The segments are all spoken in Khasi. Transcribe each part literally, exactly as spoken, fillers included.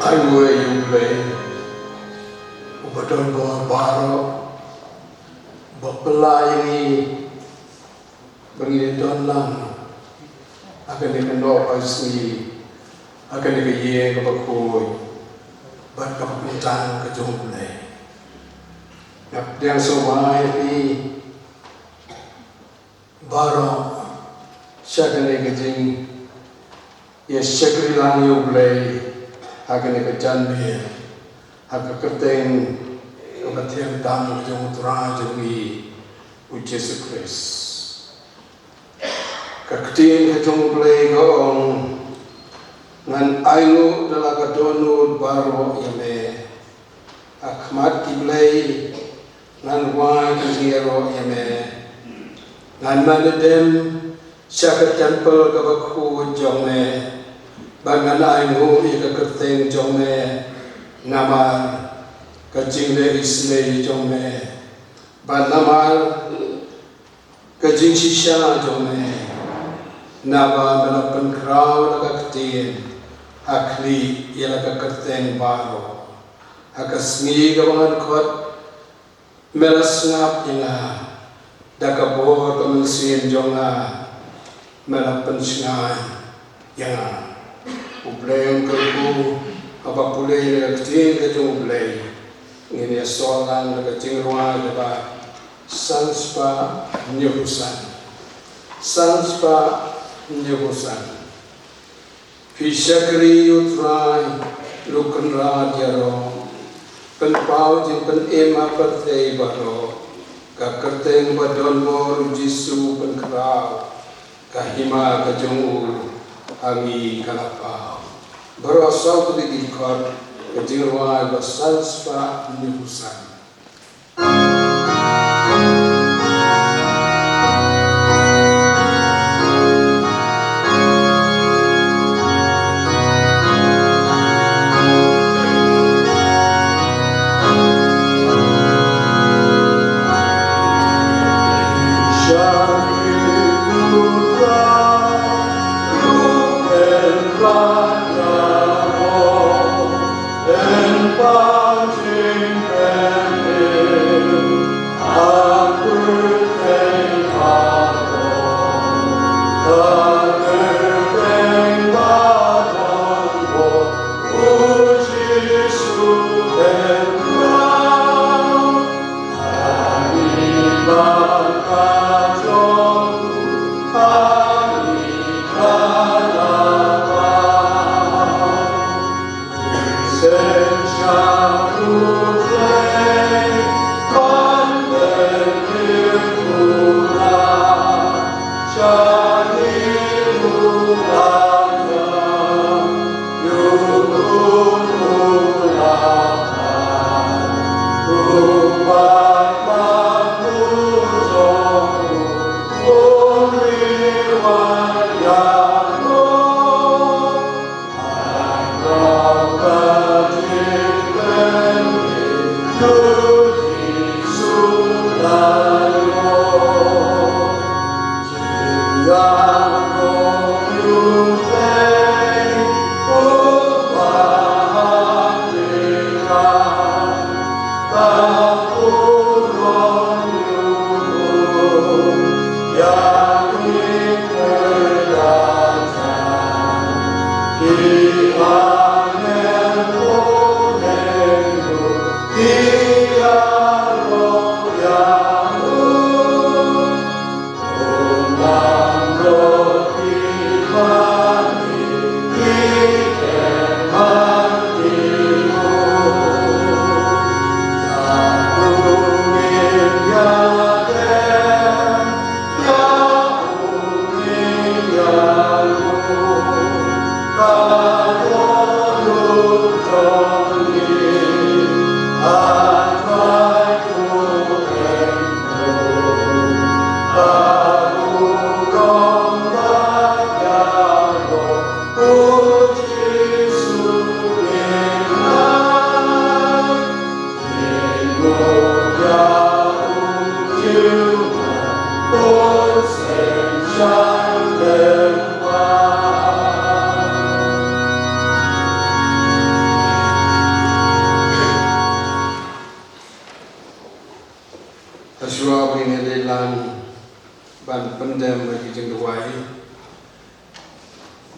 Ai nguh ïa U Blei uba don bor baroh, ba pynlah ïa ngi ba ngin ïa don lang ha kane ka nohpait sngi, ha kane ka ïing kaba khuid bad kaba kyntang ka jong U Blei. Nga pdiang sngewbha ïa phi baroh sha kane ka jingïashakri lang ïa U Blei ha kane ka janmiet, ha ka kyrteng kaba thiang tam ka jong U Trai jong ngi, U Jisu Khrist. Ka ktien ka jong U Blei ka ong, ngan ai nguh da la ka dohnud baroh ïa me. Ha khmat ki blei ngan wai ka jingïaroh ïa me. Ngan mane dem sha ka templ kaba khuid jong me, bad ngan ai nguh ïa ka kyrteng jong me namar ka jingleh isynei jong me, bad namar ka jingshisha jong me, naba me la pynkhraw la ka ktien ha khlieh ïa la ka kyrteng baroh. Ha ka sngi kaba ngan khot, me la sngap ïa nga, da ka bor ka mynsiem jong nga me la pynshngaiñ ïa nga. U Blei un kyrkhu haba pule ïa ka ktien ka jong U Blei. Ngin ïa sdang lang da ka jingrwai kaba san spah hynñiew phew san. San spah hynñiew phew san. Phi shakri ïa U Trai, Luk Kynrad ïaroh, pynpaw jingpynim ha pyrthei baroh, ka kyrteng ba don bor U Jisu pynkhraw, ka hima ka jong u ha ngi ka la paw. Baroh saw tylli ki khot ka jingrwai ba san spah hynñiew phew san.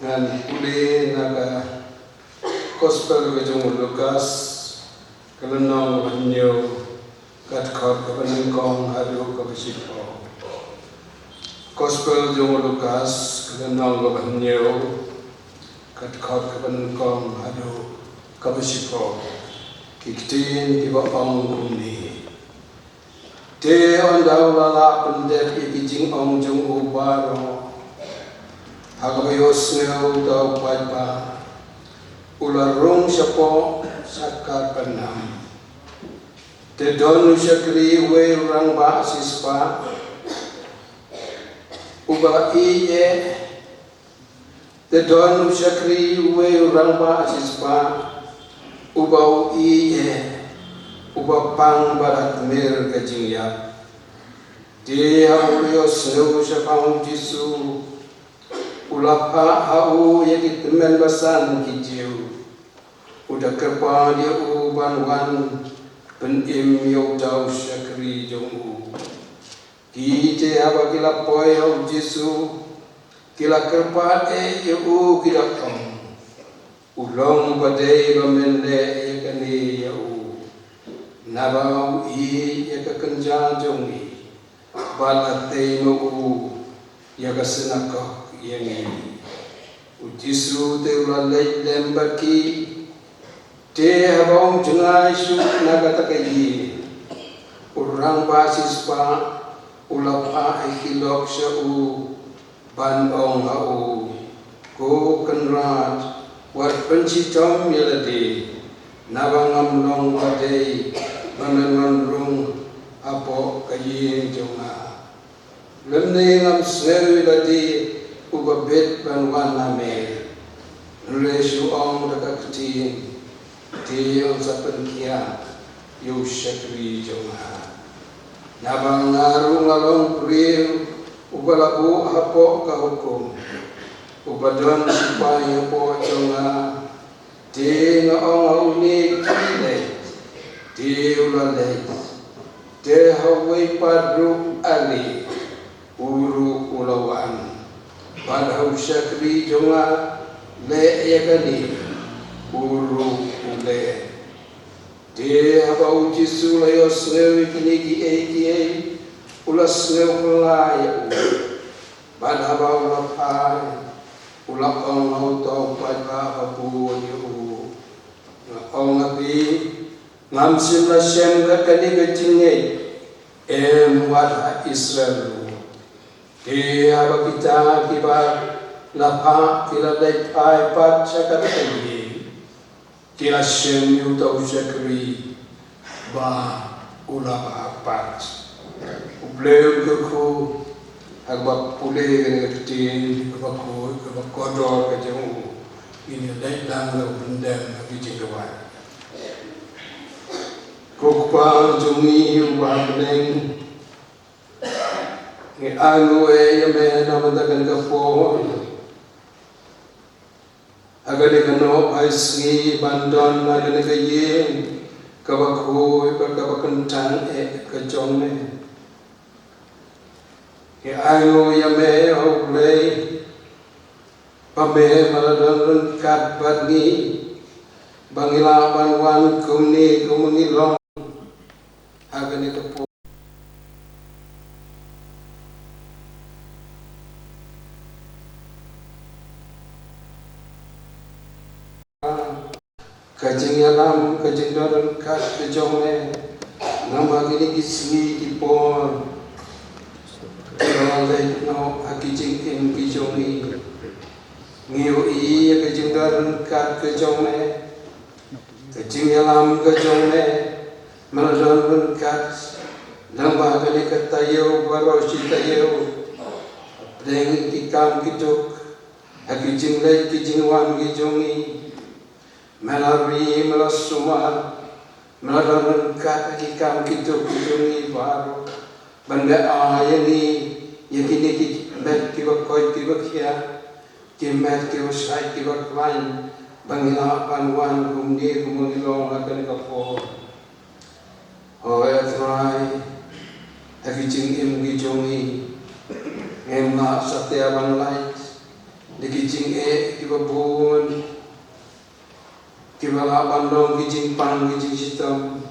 Ngan pule na ka Gospel ka jong u Lukas, ka lynnong kaba hynñiew, ka dkhot kaba nyngkong haduh kaba shiphew. Gospel jong u Lukas, ka lynnong kaba hynñiew, ka dkhot kaba nyngkong haduh kaba shiphew. Ki ktien kiba ong kumne. Te ynda u la lah pyndep ïa ki jingong jong u baroh, ha kaba ïohsngew da u paidbah, u la rung shapoh sha Kapernaum. Te don u shakri uwei u rangbah shispah, uba ïeit. Te don u shakri uwei u rangbah shispah, uba u ïeit, uba pang bad ha tmier ka jingïap. Te haba u la ïohsngew shaphang u Jisu, u la phah ha u ïa ki tymmen basan ki Jiw. U da kyrpad ïa u ban wan pynim ïa uta u shakri jong u. Ki te haba ki la poi ha u Jisu, ki la kyrpad eh ïa u, ki da ong, u long ba dei ba men leh ïa kane ïa u, naba u ïeit ïa ka kynja jong ngi, bad la tei ma u ïa ka synagog ïa ngi. U Jisu te u la leit lem bad ki. Te haba u jngai shuh na kata ka ïing, u rangbah shispah u la phah ïa ki lok sha u, ban ong ha u, ko Kynrad, wat pynshitom ïa lade, naba ngam long ba dei ba men wan rung hapoh ka ïing jong nga. Lymne ngam sngew ïa lade uba bit ban wan na me. Hynrei shu ong da ka ktien, te yn sa pynkhiah ïa u shakri jong nga. Naba nga ruh nga long briew uba la buh hapoh ka hukum, uba don sipai hapoh jong nga. Te nga ong ha une, khie leit. Te u la leit. Te ha uwei pat ruh, ale, u ruh u la wan. Bad ha u shakri jong nga, leh ïa kane, u ruh u leh. Te haba u Jisu u la ïohsngew ïa kine kiei kiei, u la sngew kylla ïa u. Bad haba u la phai, u la ong ha uta u paidbah ba bun ïa u, nga ong ha phi, ngam shym la shem kat kane ka jingngeit, em wat ha Israel ruh. Te haba kita kiba la phah ki la leit phai pat sha kata ka ïing, ki la shem ïa uta u shakri ba u la phah pat. U Blei un kyrkhu ha kaba pule ïa kane ka ktien kaba khuid kaba kordor ka jong u. Ngin ïa leit lang da u pyndem ha ki jingduwai. Ko Kpa jong ngi uba ha bneng, ngi ainguh ïa me na ka bynta kane ka por. Ha kane ka nohphai sngi ban don ha kane ka ïing kaba khuid bad kaba kyntang eh ka jong me. Ngi ainguh ïa me, O Blei, ba me me la don ryngkat bad ngi, ba ngi lah ban wan kumne kumba ngi long ha kane ka por. Ka jingïalam, ka jingdon ryngkat ka jong me, namar kine ki sngi ki por kiba la leit noh ha ki jingim ki jong ngi. Ngi ïohi ïa ka jingdon ryngkat ka jong me, ka jingïalam ka jong me, me la don ryngkat lyngba kane ka taïew baroh shi taïew. Hapdeng ki kam ki duk, ha ki jingleit ki jingwan ki jong ngi, me la ri, me la sumar, me la don ryngkat ha ki kam ki duk ki jong ngi baroh. Ban me ai ïa ngi ïa kine ki met kiba koit kiba khiah, ki met kiba shait kiba khlaiñ, ba ngi lah ban wan kumne kumba ngi long ha kane ka por. Hooid A Trai, ha ki jingim ki jong ngi, Ngim lah satia ban lait da ki jingeh kiba bun kiba lah ban long ki jingpang ki jingshitom,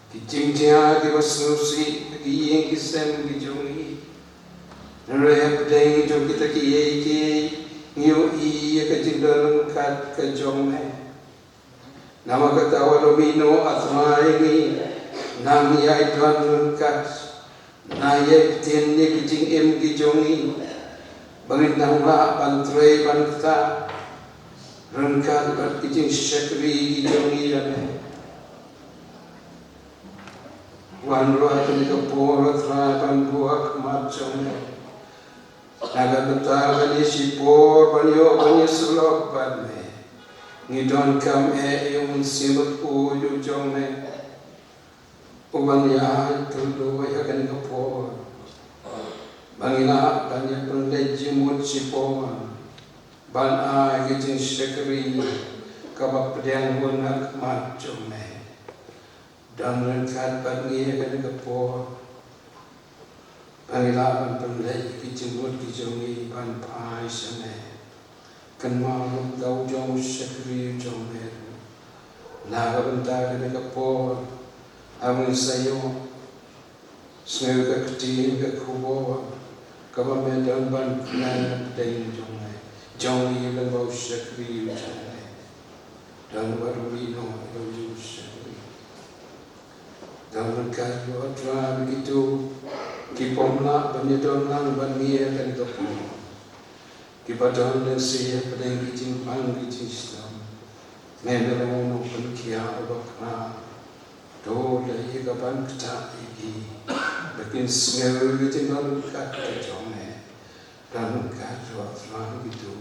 ki jingthia kiba sngewsih ha ki ïing ki sem ki jong ngi. Hynrei hapdeng jong kita kiei kiei ngi ïohi ïa ka jingdon ryngkat ka jong me. Namar kata wat ym ïehnoh, A Trai, ngi nang ïai don ryngkat, nang ïai btin ïa ki jingim ki jong ngi, ba ngin nang lah ban trei ban ktah ryngkat bad ki jingshakri ki jong ngi ïa me. Wanrah kane ka por, A Trai, ban buh ha khmat jong me. Na ka bynta kane ka shipor ban ïoh ban ïasyllok bad me, ngi donkam eh ïa u Mynsiem Bakhuid u jong me, uban ïai kynduh ïa kane ka por, ba ngin lah ban ïa pynleit jingmut shipor ban ai ka jingshakri kaba pdiang hun ha khmat jong me. Don ryngkat bad ngi ha kane ka por, ba ngi lah ban pynleit ki jingmut ki jong ngi ban phai sha me. Kynmaw ruh da u jong u shakri u jong me ruh. Na ka bynta kane ka por, haba ngin sa ïohsngew ka ktien ka khubor kaba me don ban kmen hapdeng jong me, jong ngi lyngba u shakri u jong me. Don wat ym ïehnoh ïa u jong u shakri. Don ryngkat ruh, A Trai, bad kito kibym lah ban ïadon lang bad ngi ha kane ka por, kiba don lehse hapdeng ki jingpang ki jingshitom. Me me long u nongpynkhiah uba khraw. To leh ïa ka ban ktah ïa ki, ba kin sngew ïa ka jingdon ryngkat ka jong me. Don ryngkat ruh, A Trai, kito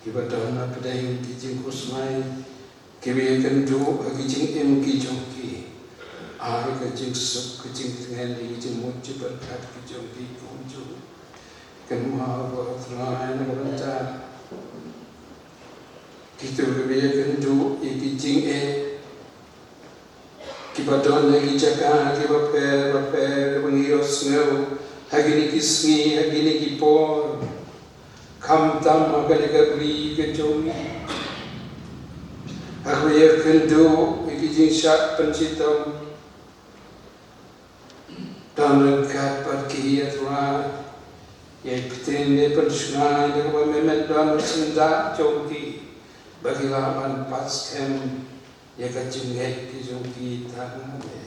kiba don hapdeng ki jingkhuslai, kiba ïakynduh ha ki jingim ki jong ki. Ai ka jingsuk ka jingtngen ïa ki jingmut jingpyrkhat ki jong ki kumjuh. Kynmaw ruh, A Trai, na ka bynta kito kiba ïakynduh ïa ki jingeh, kiba don ha ki jaka kiba pher bapher kiba ngi ïohsngew ha kine ki sngi, ha kine ki por, khamtam ha kane ka ri ka jong ngi, ha kaba ïakynduh ïa ki jingshah pynshitom. Don ryngkat bad ki, A Trai, ïai btin, ïai pynshngaiñ da kaba me men don syndah jong ki, ba ki lah ban pat skhem ïa ka jingngeit ki jong ki tang ha me.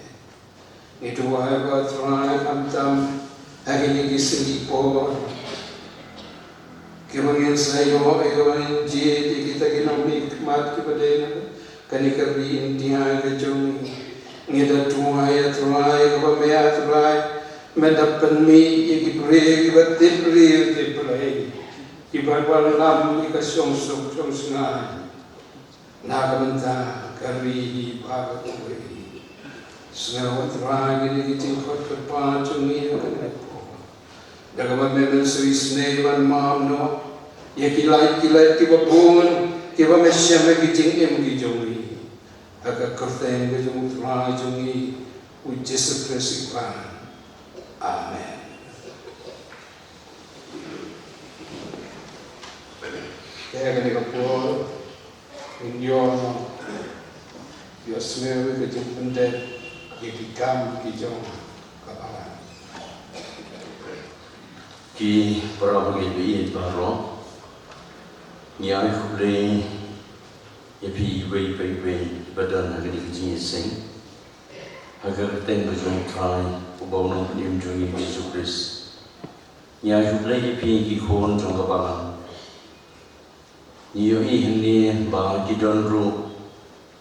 Ngi duwai ba, A Trai, khamtam ha kine ki sngi por, kiba ngin sa ïoh ïa kaba ngin jied ïa kita ki nongmihkhmat kiba dei na kane ka ri India ka jong ngi. Ngi da duwai, A Trai, kaba me, A Trai, men da pynmih ïa ki briew kiba tip briew tip Blei, kiba wallam ïa ka shongsuk shongsngain na ka bynta ka ri hi baroh kawei. Sngew, A Trai, kine ki jingkhot kyrpad jong ngi ha kane ka por, da kaba me men sa isynei ban map noh ïa ki lait ki lait kiba bun kiba me shem ha ki jingim ki jong ngi, ha ka kyrteng ka jong U Trai jong ngi, U Jisu Khrist U Kpa. Amen. Te ha kane ka por, ngin ïoh, ïohsngew ïa ka jingpyndep ïa ki kam ki jong ka balang. Ki para bangeit ba ïeit baroh, ngi ai khublei ïa phi iwei pa iwei ba don ha kane ka jingïaseng, ha ka kyrteng ka jong U Trai uba U Nongpynim jong ngi U Jisu Khrist. Ngi ai khublei ïa phi ki khun jong ka balang. Ngi ïohi hangne ba ki don ruh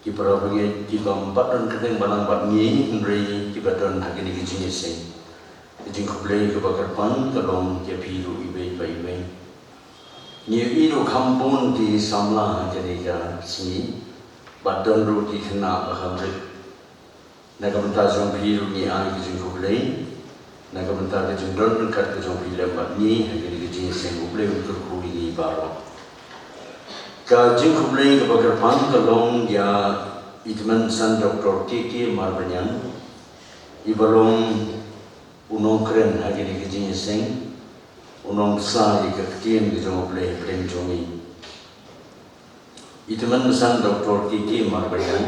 ki para bangeit kiba ym pat don kyrteng balang bad ngi, hynrei kiba don ha kane ka jingïaseng. Ka jingkhublei kaba kyrpang ka long ïa phi ruh iwei pa iwei. Ngi ïohi ruh kham bun ki samla ha kane ka sngi, bad don ruh ki khynnah ba kham rit. Na ka bynta jong phi ruh ngi ai ka jingkhublei, na ka bynta ka jingdon ryngkat ka jong phi lem bad ngi ha kane ka jingïaseng. U Blei un kyrkhu ïa ngi baroh. Ka jingkhublei kaba kyrpang ka long ïa i tymmen san Doktor K K Marbaniang, iba long u nongkren ha kane ka jingïaseng, U nongsa ïa ka ktien ka jong U Blei ha pdeng jong ngi. I tymmen basan Doktor K K Marbaïan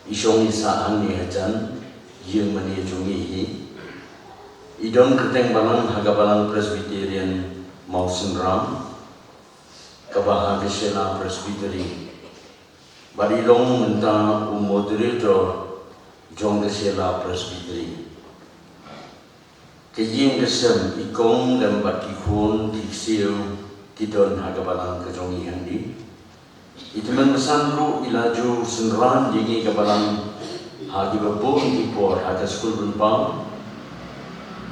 i shong i sah hangne hajan ïing mane jong ngi hi. I don kyrteng balang ha ka Balang Presbyterian Mawsynram, kaba ha ka Shella Presbytery. Bad i long mynta u moderator jong ka Shella Presbytery. Ka ïing ka sem, i kong lem bad ki khun ki ksiew ki don ha ka balang ka jong i hangne. I tymmen basan ruh i la ju synran ïa ngi ka balang ha kiba bun ki por, ha ka skul pynpaw,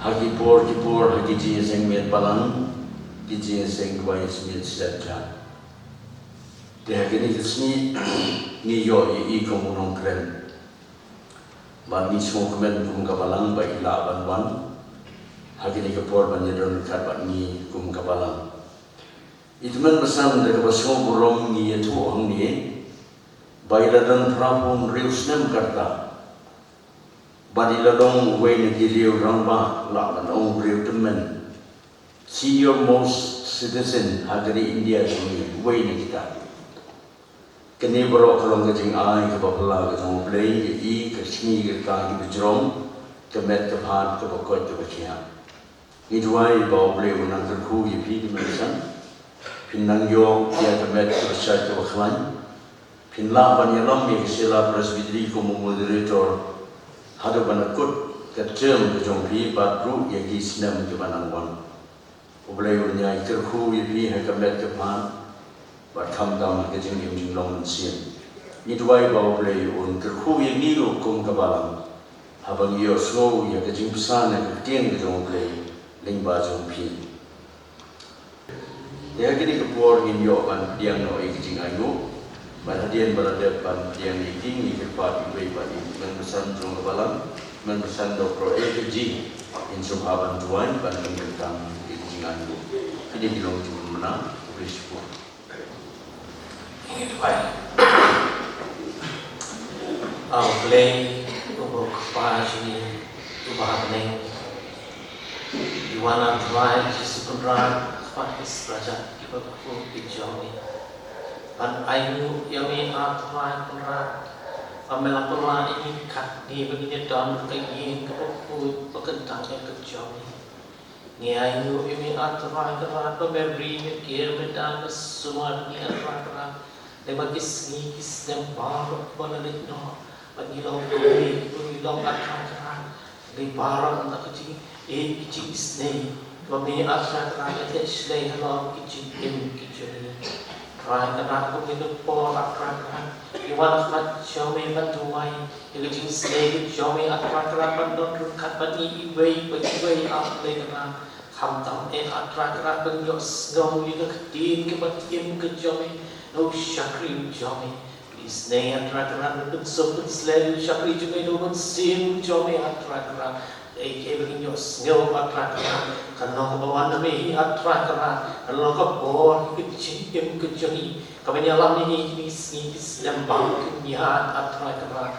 ha ki por ki por, ha ki jingïaseng miet balang, ki jingïaseng duwai, ïaseng miet stet jan. Te ha kine ki sngi ngi ïoh ïa i kum u nongkren. Bad ngi sngewkmen kum ka balang ba i lah ban wan ha kine ki por ban ïadon ryngkat bad ngi kum ka balang. I tymmen basan da kaba sngewburom ngi ïathuh hangne ba i la don phra phew hynriew snem ka rta. Bad i la long uwei na ki riew rangbah, lah ban ong u riew tymmen, senior most citizen ha ka ri India jong ngi, uwei na kita. Kane baroh ka long ka jingai kaba phylla ka jong U Blei ïa i, ka sngi ka rta kiba jrong, ka met ka phad, kaba koit kaba khiah. Ngi duwai ba U Blei un nang kyrkhu ïa phi, ki mensang. Phin nang ïoh ïa ka met kaba shait kaba khlaiñ. Phin lah ban ïalam ïa ka Shella Presbytery kum u moderator haduh ban da kut ka term ka jong phi bad ruh ïa ki snem kiba nang wan. U Blei un ïai kyrkhu ïa phi ha ka met ka phad bad khamtam ha ka jingim jinglong mynsiem. Ngi duwai ba U Blei un kyrkhu ïa ngi ruh kum ka balang haba ngi ïohsngew ïa ka jingbishar na ka ktien ka jong U Blei lyngba jong phi. Te ha kine ki por ngin ïoh ban pdiang noh ïa ki jingainguh. Bad hadien ba la dep ban pdiang ïa ki, ngi kyrpad ïa iwei pat i tymmen basan jong ka balang, tymmen basan Doktor A K G, in sngewbha ban duwai ban pynkyntang ïa ki jingainguh. Kine ki long ki jingmynna. Khublei shibun. Ngi duwai. A Blei, uba U Kpa jong ngi uba ha bneng, ngi wan, A Trai Jisu Kynrad, khmat ïa ki kmie kiba khuid ki jong ngi. Ban ainguh ïa me, A Trai Kynrad, ba me la pynlah ïa ngi katne ba ngin ïadon ha ka ïing kaba khuid ba kyntang ïa ka jong ngi. Ngi ainguh ïa me, A Trai Kynrad, ba me ri, me ker, me dang, me sumar ïa ngi, A Trai Kynrad. Lyngba ki sngi ki snem baroh ba la leit noh, ba ngi long kawei, ba ngi long, A Trai Kynrad. Ngi baroh ngi la ka jing, eh, ka jingisnei ba me, A Trai Kynrad, me la theh shlei halor ki jingim ki jong ngi. Trai Kynrad, kum kine ki por, A Trai Kynrad, ngi wan ha khmat jong me ban duwai ïa ka jingisnei ka jong me, A Trai Kynrad, ban don ryngkat bad ngi iwei pa iwei, A Blei Kynrad. Khamtam eh, A Trai Kynrad, ban ïohsngew ïa ka ktien kaba im ka jong me na u shakri u jong me. Isnei, A Trai Kynrad, ban pynsuk pynslem ïa u shakri jong me na u Mynsiem u jong me, A Trai Kynrad. Ei, ei, ba ngin ïohsngew, A Trai Kynrad, ka long kaba wan na me hi, A Trai Kynrad, ka long ka bor ka jingim ka jong ngi, kaba ngi ïalam ïa ngi kine ki sngi ki snem ba ki ngi ïaid, A Trai Kynrad.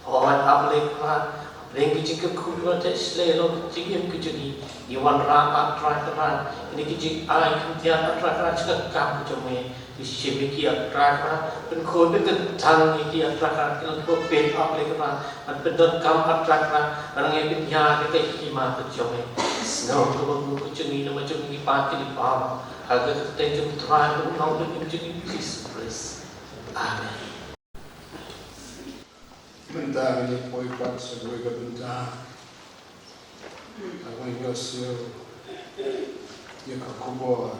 Oi, A Blei Kynrad, hapdeng ka jingkyrkhu, ka jingtheh shlei halor ka jingim ka jong ngi, ngi wanrah, A Trai Kynrad, kine ki jingai khyndiat, A Trai Kynrad, sha ka kam ka jong me. Ngi shim ïa ki, A Trai Kynrad, pynkhuid pynkyntang ïa ki, A Trai Kynrad, ki long kiba bit, A Blei Kynrad, ban pyndonkam, A Trai Kynrad, ban nang ïa pynïar ïa ka hima ka jong me. Sngew ka bynta ka jong ngi, namar jong ngi pat ki dei baroh, ha ka kyrteng jong U Trai bad U Nongpynim jong ngi Jisu Khrist. Amen. Mynta ngin ïa poi pat sha kawei ka bynta. Haba ngin ïohsngew ïa ka khubor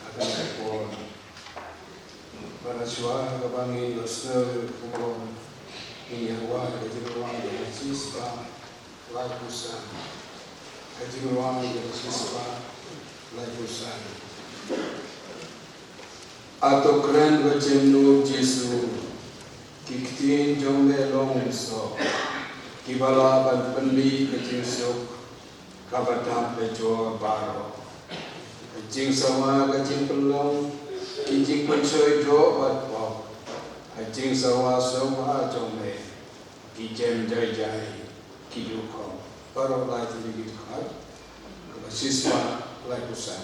ha kane ka por. Bad shuwa kaba ngin ïohsngew ïa ka khubor, ngin ïa wad ka jingrwai jong ka shispah laiphew san. Ka jingrwai jong ka shispah laiphew san. Ato kren bad jemnud Jisu, ki ktien jong me long soh, kiba lah ban pynmih ka jingsuk kaba dap bejor baroh. Ka jingsawa, ka jingpynlong, ki jingpynshoi doh bad pop, ka jingsawa sngewbha jong me, ki jem jai jai, ki dkhot. Baroh lai tylli ki dkhot. Kaba shispah Lai pusan.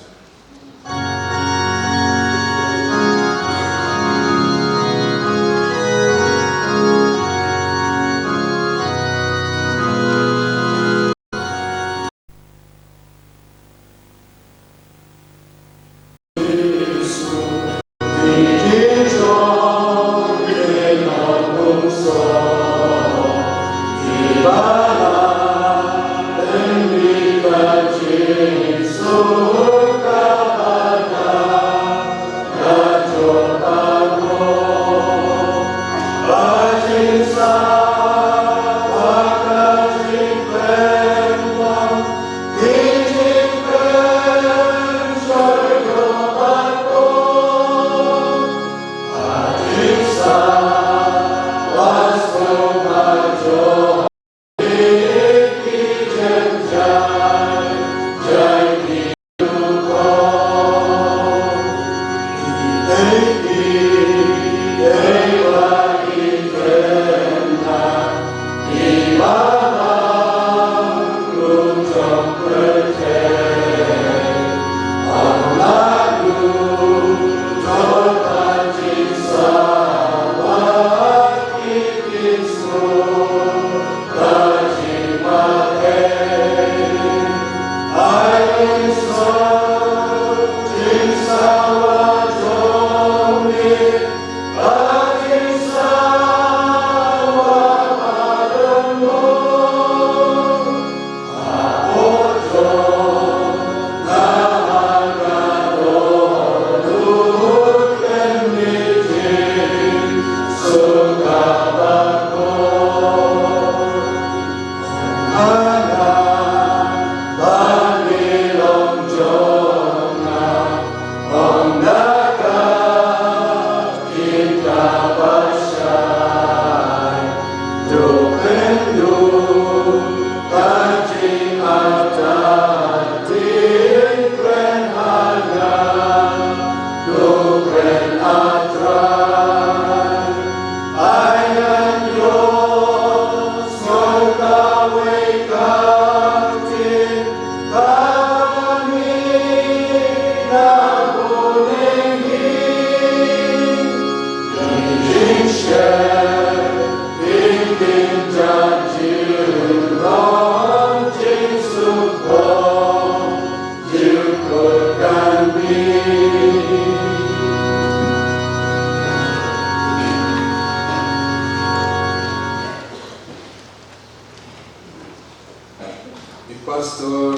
I Pastor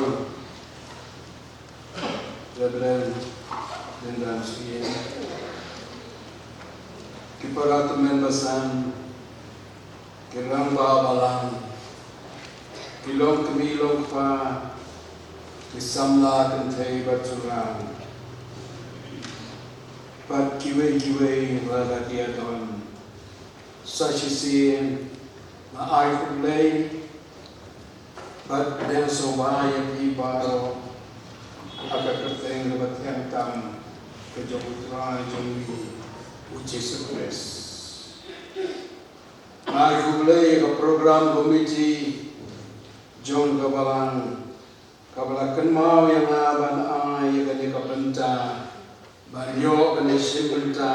Reverend Lyndon Sien, ki para tymmen basan, ki rangbah balang, ki longkmie longkpa, ki samla kynthei bad trai, bad kiwei kiwei ruh kiba don. Sa shisien nga ai khublei bad pdiang sngewbha ïa phi baroh ha ka kyrteng kaba thiang tam ka jong U Trai jong ngi U Jisu Khrist. Nga ai khublei ïa ka program committee jong ka balang kaba la kynmaw ïa nga ban ai ïa kane ka bynta, ban ïoh kane ka bynta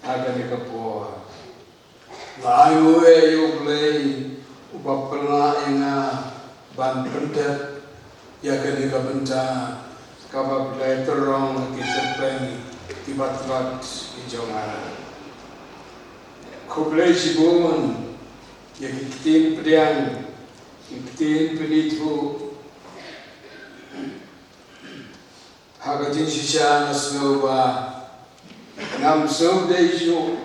ha kane ka por. Nga ai nguh ïa U Blei uba pynlah ïa nga ban pyndep ïa kane ka bynta kaba phi la tyrwa ha ki kyrteng kiba tlot ki jong nga. Khublei shibun ïa ki ktien pdiang, ki ktien pynithuh. Ha ka jingshisha nga sngew ba ngam sngewdei shuh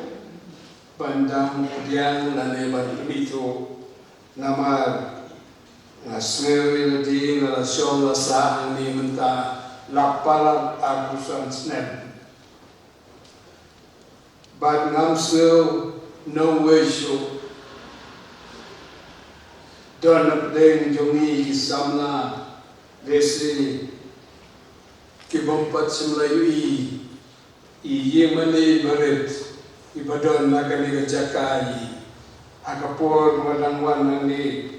ban dang pdiang lane ban pynithuh, namar nga sngew ïa lade nga la shong la sah hangne mynta la palat arphew san snem. Bad ngam sngew nongwei shuh. Don na pdeng jong ngi ki samla, lehse ki bym pat shym la ïohi ïa i ïingmane barit iba don ha kane ka jaka, ha ka por ba dang wan hangne,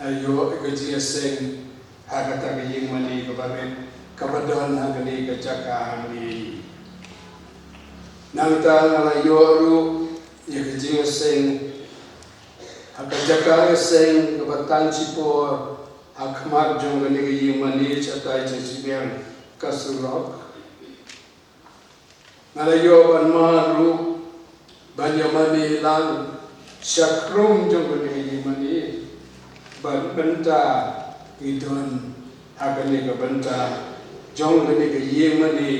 ïoh ïa ka jingïaseng ha kata ka ïingmane kaba rit. kaba don ha kane ka jaka hangne. Nangta nga la ïoh ruh ïa ka jingïaseng ha ka jaka ïaseng kaba tang shipor ha khmat jong kane ka ïingmane shatai sha shiliang ka surok. Nga la ïoh ban mar ruh ban ïamane lang sha khrum jong kane ka ïingmane, ban bynta ngi don ha kane ka bynta jong kane ka ïingmane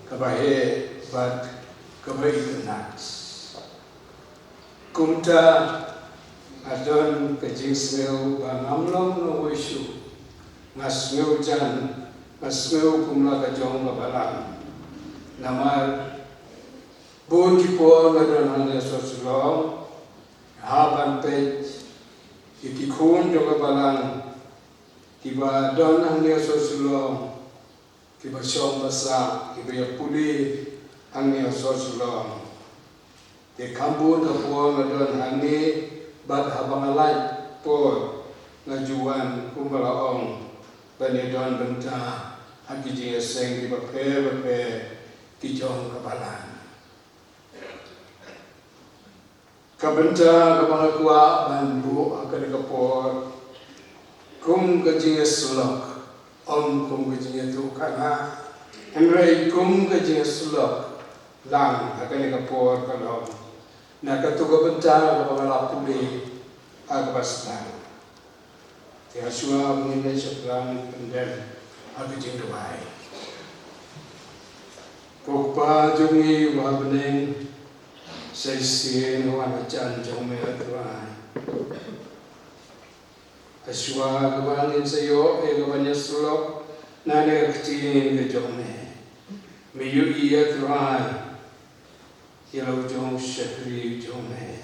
kaba heh bad kaba itynnat. Kumta nga don ka jingsngew ba ngam long nongwei shuh. Nga sngew jan, nga sngew kumba ka jong ka balang. Namar bun ki por nga don hangne ha Shillong, nga hap ban peit ïa ki khun jong ka balang kiba don hangne ha Shillong, kiba shong ba sah, kiba ïa pule hangne ha Shillong. Te kham bun ka por nga don hangne bad haba nga lait por nga ju wan kumba la ong ban ïa don bynta ha ki jingïaseng kiba pher bapher ki jong ka balang. Ka bynta kaba nga kwah ban buh ha kane ka por kum ka jingïasyllok, ym kum ka jingïathuhkhana, hynrei kum ka jingïasyllok lang ha kane ka por ka long na kato ka bynta kaba nga la pule ha kaba sdang. Te hashwa ba ngin leit shaphrang, pyndem ha ka jingduwai. Ko Kpa jong ngi uba ha bneng, sa shisien nga wan ha jan jong me, A Trai. Hashwa kaba ngin sa ïoh ïa kaban ïasyllok na kane ka ktien ka jong me, me ïohi, A Trai, ïa la u jong u shakri jong me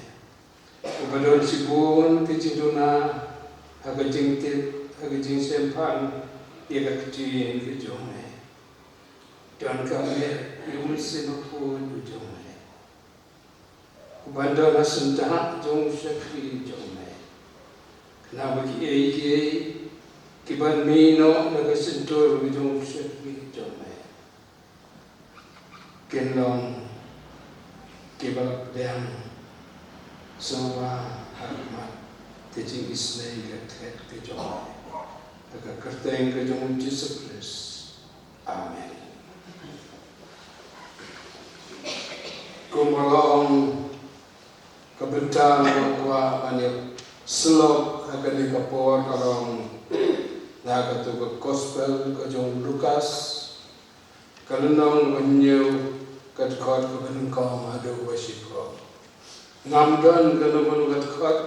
uba don shibun ki jingduna ha ka jingtip, ha ka jingshemphang ïa ka ktien ka jong me. Donkam eh ïa u Mynsiem Bakhuid u jong me, uban don ha syndah jong u shakri jong me, khnang ba kiei kiei kiban mih noh na ka shyntur jong u shakri jong me kin long kiba la pdiang sngewbha ha khmat ka jingisynei ka khet ka jong me. Ha ka kyrteng ka jong u Jisu Khrist. Amen. Kumba la ong, ka bynta kaba nga kwah ban ïasyllok ha kane ka por ka long na kato ka gospel ka jong u Lukas, ka lynnong kaba hynñiew, ka dkhot kaba nyngkong haduh kaba shiphew. Ngam don kano kano ka dkhot,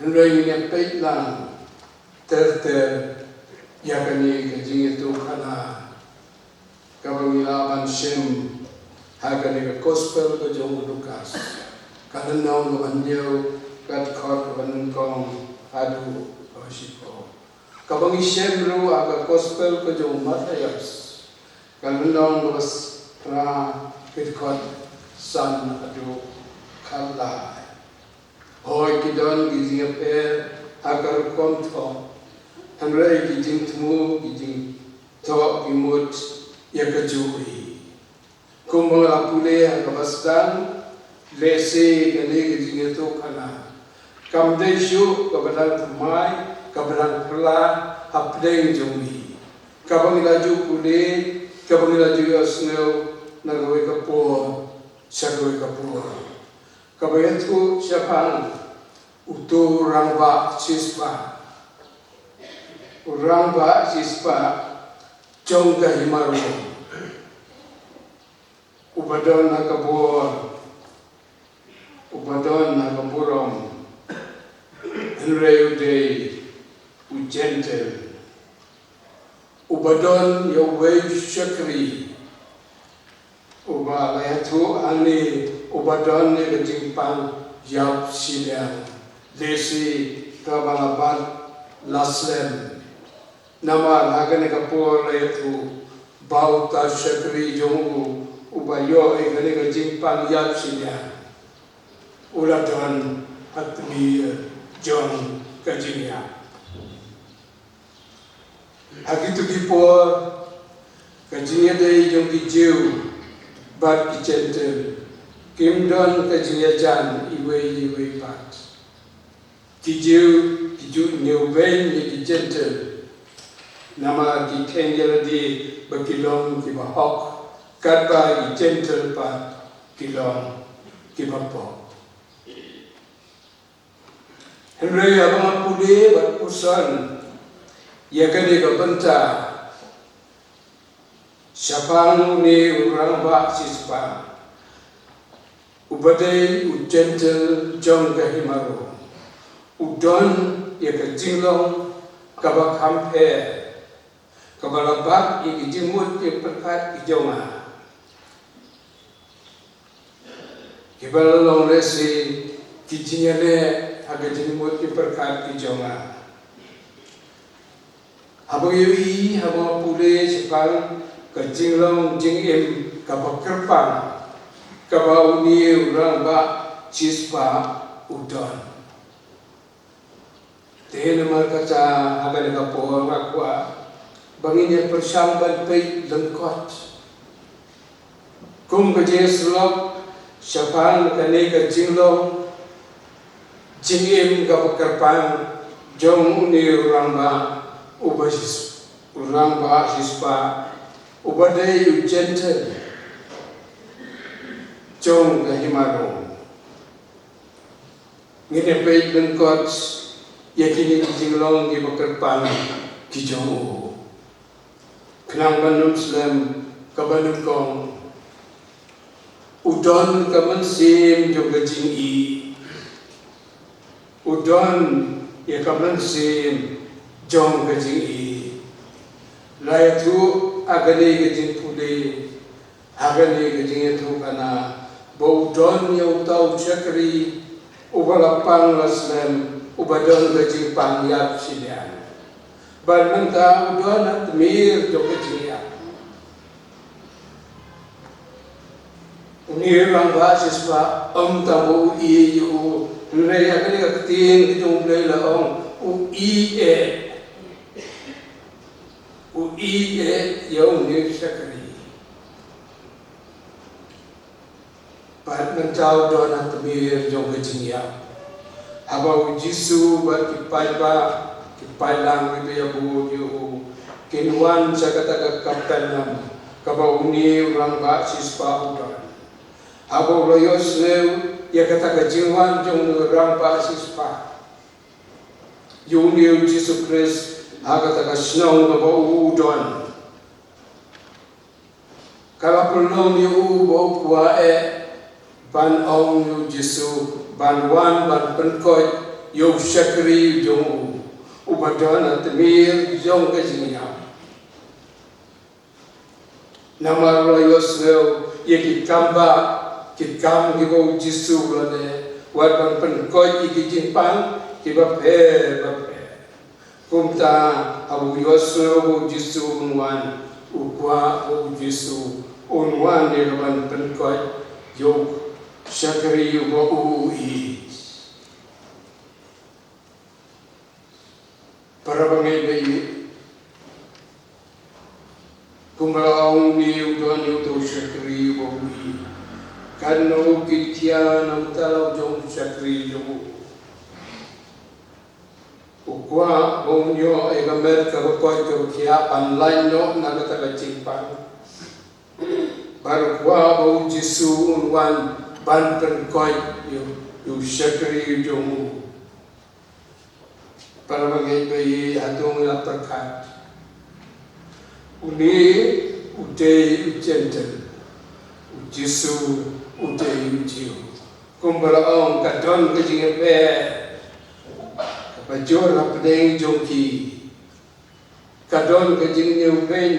hynrei ngin ïa peit lang ter ter ïa kane ka jingïathuhkhana kaba ngi lah ban shem ha kane ka gospel ka jong u Lukas, ka lynnong kaba hynñiew, ka dkhot kaba nyngkong haduh kaba shiphew. Kaba ngi shem ruh ha ka gospel ka jong u Mathaios, ka lynnong kaba phra, ka dkhot san haduh khatlai. Hooid, ki don ki jingïapher ha ka rukom thoh, hynrei ki jingthmu, ki jingthoh ki mut ïa kajuh hi. Kumba nga la pule ha kaba sdang, lehse kane ka jingïathuhkhana kam dei shuh kaba dang thymmai, kaba dang phylla hapdeng jong ngi, kaba ngi la ju pule, kaba ngi la ju ïohsngew na kawei ka por sha kawei ka por. Kaba ïathuh shaphang uto u rangbah shispah, u rangbah shispah jong ka hima Rom, uba don ha ka bor, uba don ha ka burom, hynrei u dei u Jentil, uba don ïa uwei u shakri, uba la ïathuh hangne uba don ïa ka jingpang ïap shiliang, lehse kaba la bat la slem. Namar ha kane ka por la ïathuh ba uta u shakri jong u uba ïoh ïa kane ka jingpang ïap shiliang u la don ha tmier jong ka jingïap. Ha kito ki por Ka jingïadei jong ki Jiw bad ki Jentil kim don ka jingïajan iwei iwei pat. Ki Jiw ki ju ñiewbeiñ ïa ki Jentil, namar ki kheiñ ïa lade ba ki long kiba hok, katba ki Jentil pat ki long kiba pop. Hynrei haba nga pule bad puson ïa kane ka bynta shaphang une u rangbah shispa uba dei u Jentil jong ka hima Rom, u don ïa ka jinglong kaba kham pher, kaba la bat ïa ki jingmut jingpyrkhat ki jong nga, kiba la long lehse ki jingïaleh ha ka jingmut jingpyrkhat ki jong nga. Haba nga ïohi, haba nga pule shaphang ka jinglong jingim kaba kyrpang kaba une u rangbah shispa u don. Te namar kata ha kane ka por nga kwah ba ngin ïa pyrshang ban peit lyngkot kum ka jingïasyllok shaphang kane ka jinglong jingim kaba kyrpang jong une u rangbah uba shis-, u rangbah shispa uba dei u Jentil jong ka hima Rom. Ngin ïa peit lyngkot ïa kine ki jinglong kiba kyrpang ki jong u. Khnang ban ym slem kaba nyngkong, u don ka mynsiem jong ka jingïeit. U don ïa ka mynsiem jong ka jingïeit. La ïathuh ha kane ka jingpule, ha kane ka jingïathuhkhana, ba u don ïa uta u shakri uba la pang la slem, uba don ka jingpang ïap shiliang. Bad mynta u don ha tmier jong ka jingïap. Une u rangbah shispa ym tang ba u ïeit ïa u, hynrei ha kane ka ktien ka jong U Blei la ong u ïeit eh. U ïeit eh ïa une u shakri. Bad mynta u don ha tmier jong ka jingïap. Haba u Jisu bad ki paidbah, ki paidlang kiba ïabud ïa u, kin wan sha kata ka Kapernaum kaba une u rangbah shispa u don. Haba u la ïohsngew ïa kata ka jingwan jong une u rangbah shispa ïa une u Jisu Khrist ha kata ka shnong kaba u don, ka la pynlong ïa u ba u kwah eh ban ong ïa u Jisu ban wan ban pynkoit ïa u shakri jong u uba don ha tmier jong ka jingïap. Namar u la ïohsngew ïa ki kambah, ki kam kiba u Jisu u la leh, wat ban pynkoit ïa ki jingpang kiba pher bapher. Kumta haba u ïohsngew ba u Jisu un wan, u kwah ba u Jisu un wan ïa ka ban pynkoit ïa u shakri uba u ïeit. Para bangeit ba ïeit, kumba la ong, une u don ïa uta u shakri uba u ïeit. Katno ki khia na u tala u jong u shakri jong u. U kwah ba un ïoh ïa ka met kaba koit kaba khiah ban lait noh na kata ka jingpang. Bad u kwah ba u Jisu un wan ban pynkoit ïa u, ïa u shakri jong u. Para bangeit ba ïeit, hato ngi la pyrkhat une u dei u Jentil, u Jisu u dei u Jiw? Kumba la ong, ka don ka jingïapher kaba jur hapdeng jong ki. Ka don ka jingïewbeiñ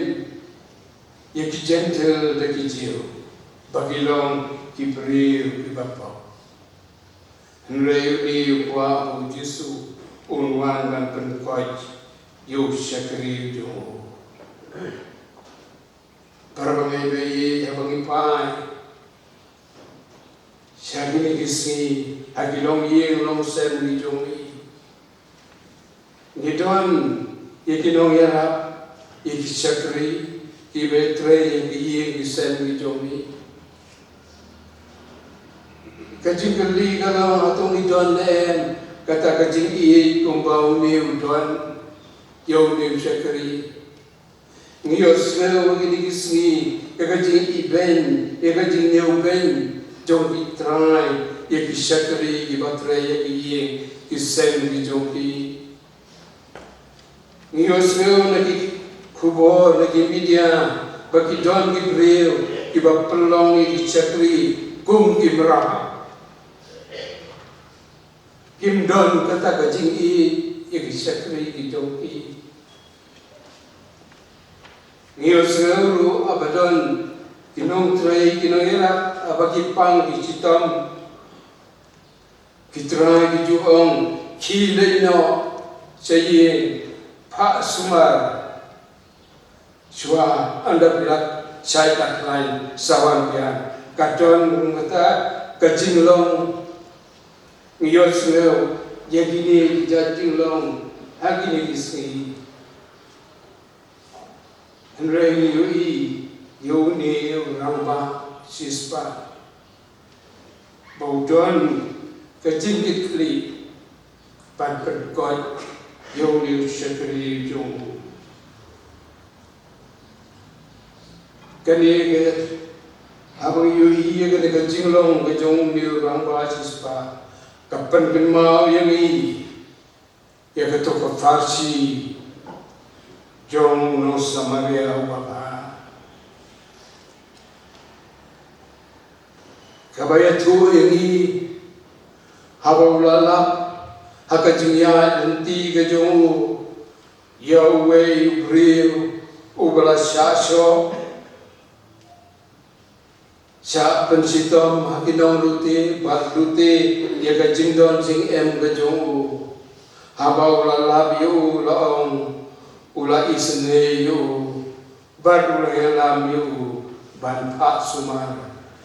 ïa ki Jentil da ki Jiw ba ki long ki briew kiba pop. Hynrei une u kwah ba u Jisu un wan ban pynkoit ïa u shakri jong u. Para bangeit ba ïeit, haba ngi phai sha kine ki sngi ha ki longïing longsem ki jong ngi, ngi don ïa ki nongïarap, ïa ki shakri, Kiba trei ïa ki ïing ki sem ki jong ngi. Ka jingkylli ka long, hato ngi don ne em kata ka jingïeit kumba une u don ïa une u shakri? Ngi ïohsngew ha kine ki sngi ïa ka jingïeit beiñ, ïa ka jingïeit beiñ jong ki trai ïa ki shakri kiba trei ïa ki ïing ki sem ki jong ki. Ngi ïohsngew na ki khubor, na ki media, ba ki don ki briew kiba pynlong ïa ki shakri kum ki mrad. Kim don kata ka jingïeit ïa ki shakri ki jong ki. Ngi ïohsngew ruh ba don ki nongtrei, ki nongïarap, ba ki pang ki shitom. Ki trai ki ju ong, khie leit noh sha ïing, phah sumar shuwa, ynda phi la shait la khlaiñ sa wan biang. Ka don kata ka jinglong. Ngi ïohsngew ïa kine ki jait jinglong ha kine ki sngi. Hynrei ngi ïohi ïa une u rangbah shispah ba u don ka jingkitkhlieh ban pynkhiah ïa une u shakri jong u. Kane ka, haba ngi ïohi ïa kane ka jinglong ka jong une u rangbah shispah, ka pynkynmaw ïa ngi ïa kato ka pharshi jong u nong Samaria uba bha, kaba ïathuh ïa ngi haba u la lap ha ka jingïaid lynti ka jong u ïa uwei u briew uba la shah shoh, shah pynshitom ha ki nonglute bad lute ïa ka jingdon jingem ka jong u. Haba u la lap ïa u, la ong, u la isynei ïa u bad u la ïalam ïa u ban phah sumar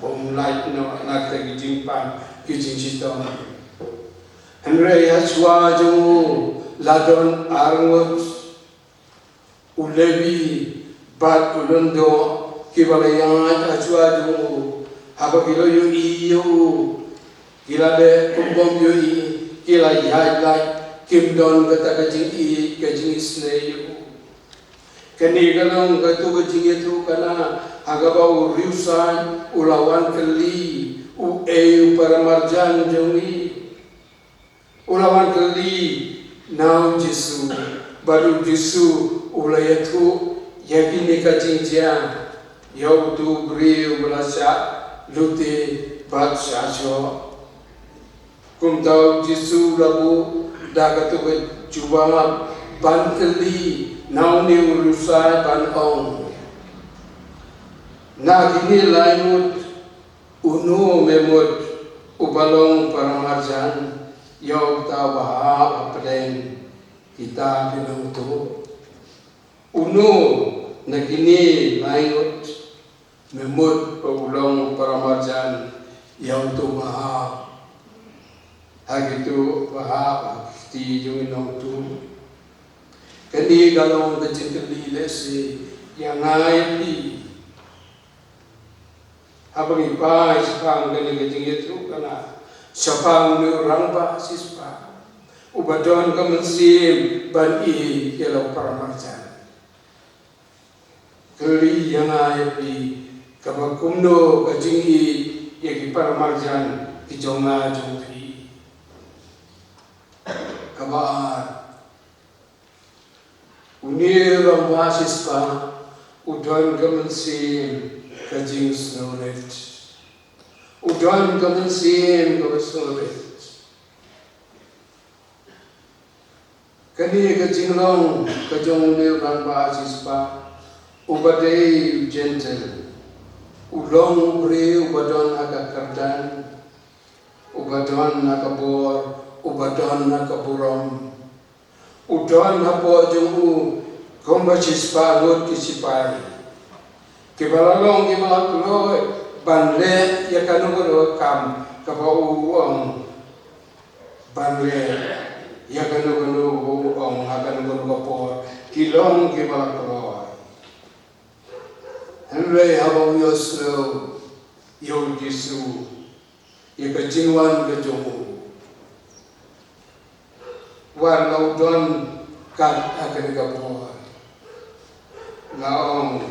ba un lait noh na kita ki jingpang ki jingshitom. Hynrei ha shuwa jong u la don arngut u Levi bad u lyngdoh kiba la ïaid ha shuwa jong u. Haba ki la ïohi ïa u, ki la leh kum bym ïohi, ki la ïaid lait, kim don kata ka jingïeit ka jingisynei ïa u. Kane ka long kato ka jingïathuhkhana ha kaba u riewsaiñ u la wan kylli uei u paramarjan jong ngi. U la wan kylli na u Jisu, bad u Jisu u la ïathuh ïa kine ka jingjia ïa uto u briew ba la shah lute bad shah shoh. Kumta u Jisu u la buh da kato ka jubab ban kylli na une u riewsaiñ ban ong, na kine lai ngut, uno me mut uba long paramarjan ïa uta uba hap hapdeng kita ki nongtuh? Uno na kine lai ngut me mut ba u long paramarjan ïa uto uba hap ha kito, uba hap ha ki kti jong ki nongtuh? Kane ka long ka jingkylli lehse ïa nga ïa phi. Haba ngi phai shaphang kane ka jingïathuhkhana shaphang une u rangbah shispah uba don ka mynsiem ban ïeit ïa la u paramarjan, kylli ïa nga ïa phi, kaba kumno ka jingïeit ïa ki paramarjan ki jong nga jong phi? Kaba ar, une u rangbah shispah u don ka mynsiem ka jingsngewrit. U don ka mynsiem kaba sngewrit. Kane ka jinglong ka jong une u rangbah shispah uba dei u Gentile, u long u briew uba don ha ka kyrdan, uba don ha ka bor, uba don ha ka burom. U don hapoh jong u kumba shispah ngut ki shipai kiba la long kiba la kloi ban leh ïa kano kano ka kam kaba u ong ban leh, ïa kano kano kaba u ong ha kano kano ka por, ki long kiba la kloi. Hynrei haba u ïohsngew ïa u Jisu, ïa ka jingwan ka jong u, wat la u don kat ha kane ka por, la ong,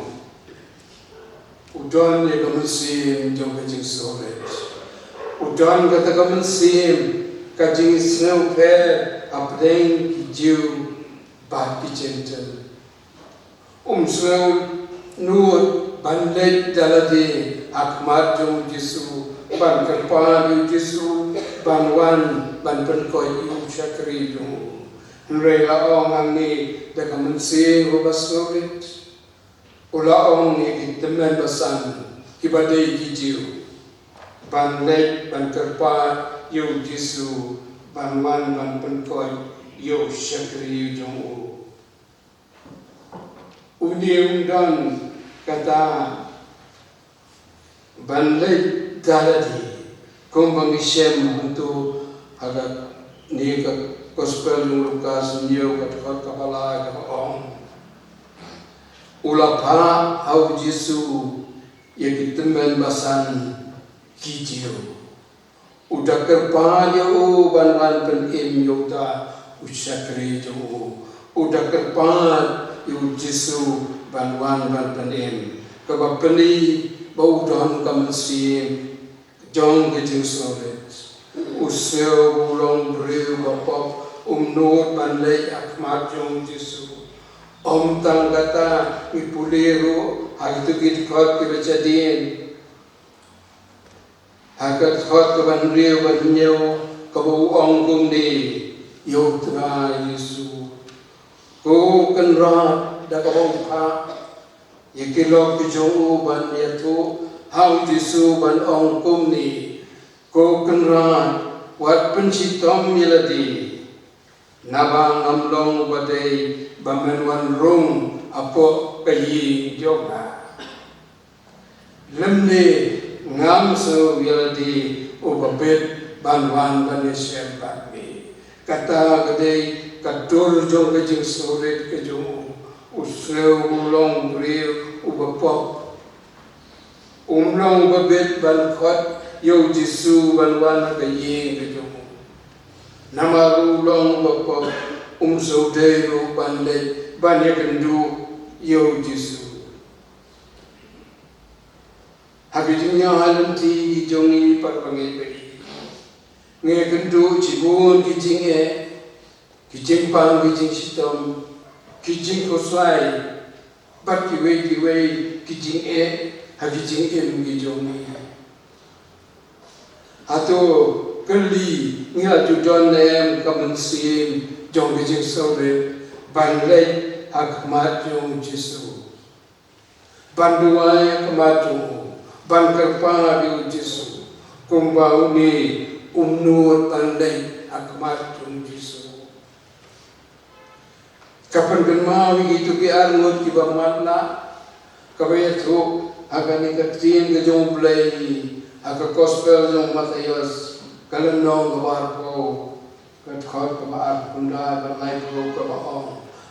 u don ïa ka mynsiem jong ka jingsngewrit. U don kata ka mynsiem ka jingsngewpher hapdeng ki Jiw bad ki Jentil. Um sngewnud ban leit da lade ha khmat jong u Jisu, ban kyrpad ïa u Jisu ban wan ban pynkoit ïa u shakri jong u. Hynrei la ong hangne da ka mynsiem kaba sngewrit. U la ong ïa ki tymmen basan kiba dei ki Jiw ban leit ban kyrpad ïa u Jisu ban wan ban pynkoit ïa u shakri jong u. Une um don kata ban leit da lade, kumba ngi shem hangto ha kane ka Gospel jong u Lukas, hynñiew ka dkhot kaba lai, kaba ong, u la phah ha u Jisu ïa ki tymmen basan ki Jiw. U da kyrpad ïa u ban wan pynim ïa uta u shakri jong u. U da kyrpad ïa u Jisu ban wan ban pynim. Kaba pyni ba u don ka mynsiem jong ka jingsngewrit. U sngew u long briew ba pop, um nud ban leit ha khmat jong u Jisu. Ym tang kata, ngi pule ruh ha kito ki dkhot kiba shadien. Ha ka dkhot kaba hynriew bad hynñiew, kaba u ong kumne ïa u Trai Jisu: Ko Kynrad, da kaba u phah ïa ki lok ki jong u ban ïathuh ha u Jisu ban ong kumne: Ko Kynrad, wat pynshitom ïa lade. Naba ngam long uba dei ba men wan rung hapoh ka ïing jong nga. Lymne ngam sngew ïa lade uba bit ban wan ban ïashem bad me. Kata ka dei ka dur jong ka jingsngewrit ka jong u. U sngew u long briew uba pop. Um long uba bit ban khot ïa u Jisu ban wan ha ka ïing ka jong u. Namar u long uba pop, um sngewdei ruh ban leit ban ïakynduh ïa u Jisu. Ha ki jingïaid lynti ki jong ngi, para bangeit ba ïeit, ngi ïakynduh shibun ki jingeh, ki jingpang, ki jingshitom, ki jingkhuslai bad kiwei kiwei ki jingeh ha ki jingim ki jong ngi. Hato kylli, ngi la ju don ne em ka mynsiem jong ka jingsngewrit ban leit ha khmat jong u Jisu, ban duwai ha khmat jong u, ban kyrpad ïa u Jisu, kumba une um nud ban leit ha khmat jong u Jisu? Ka pynkynmaw ïa kito ki arngut kiba matlah, kaba ïathuh ha kane ka ktien ka jong U Blei, ha ka Gospel jong u Mathaios, ka lynnong kaba arphew, ka dkhot kaba arphew khyndai bad laiphew, kaba ong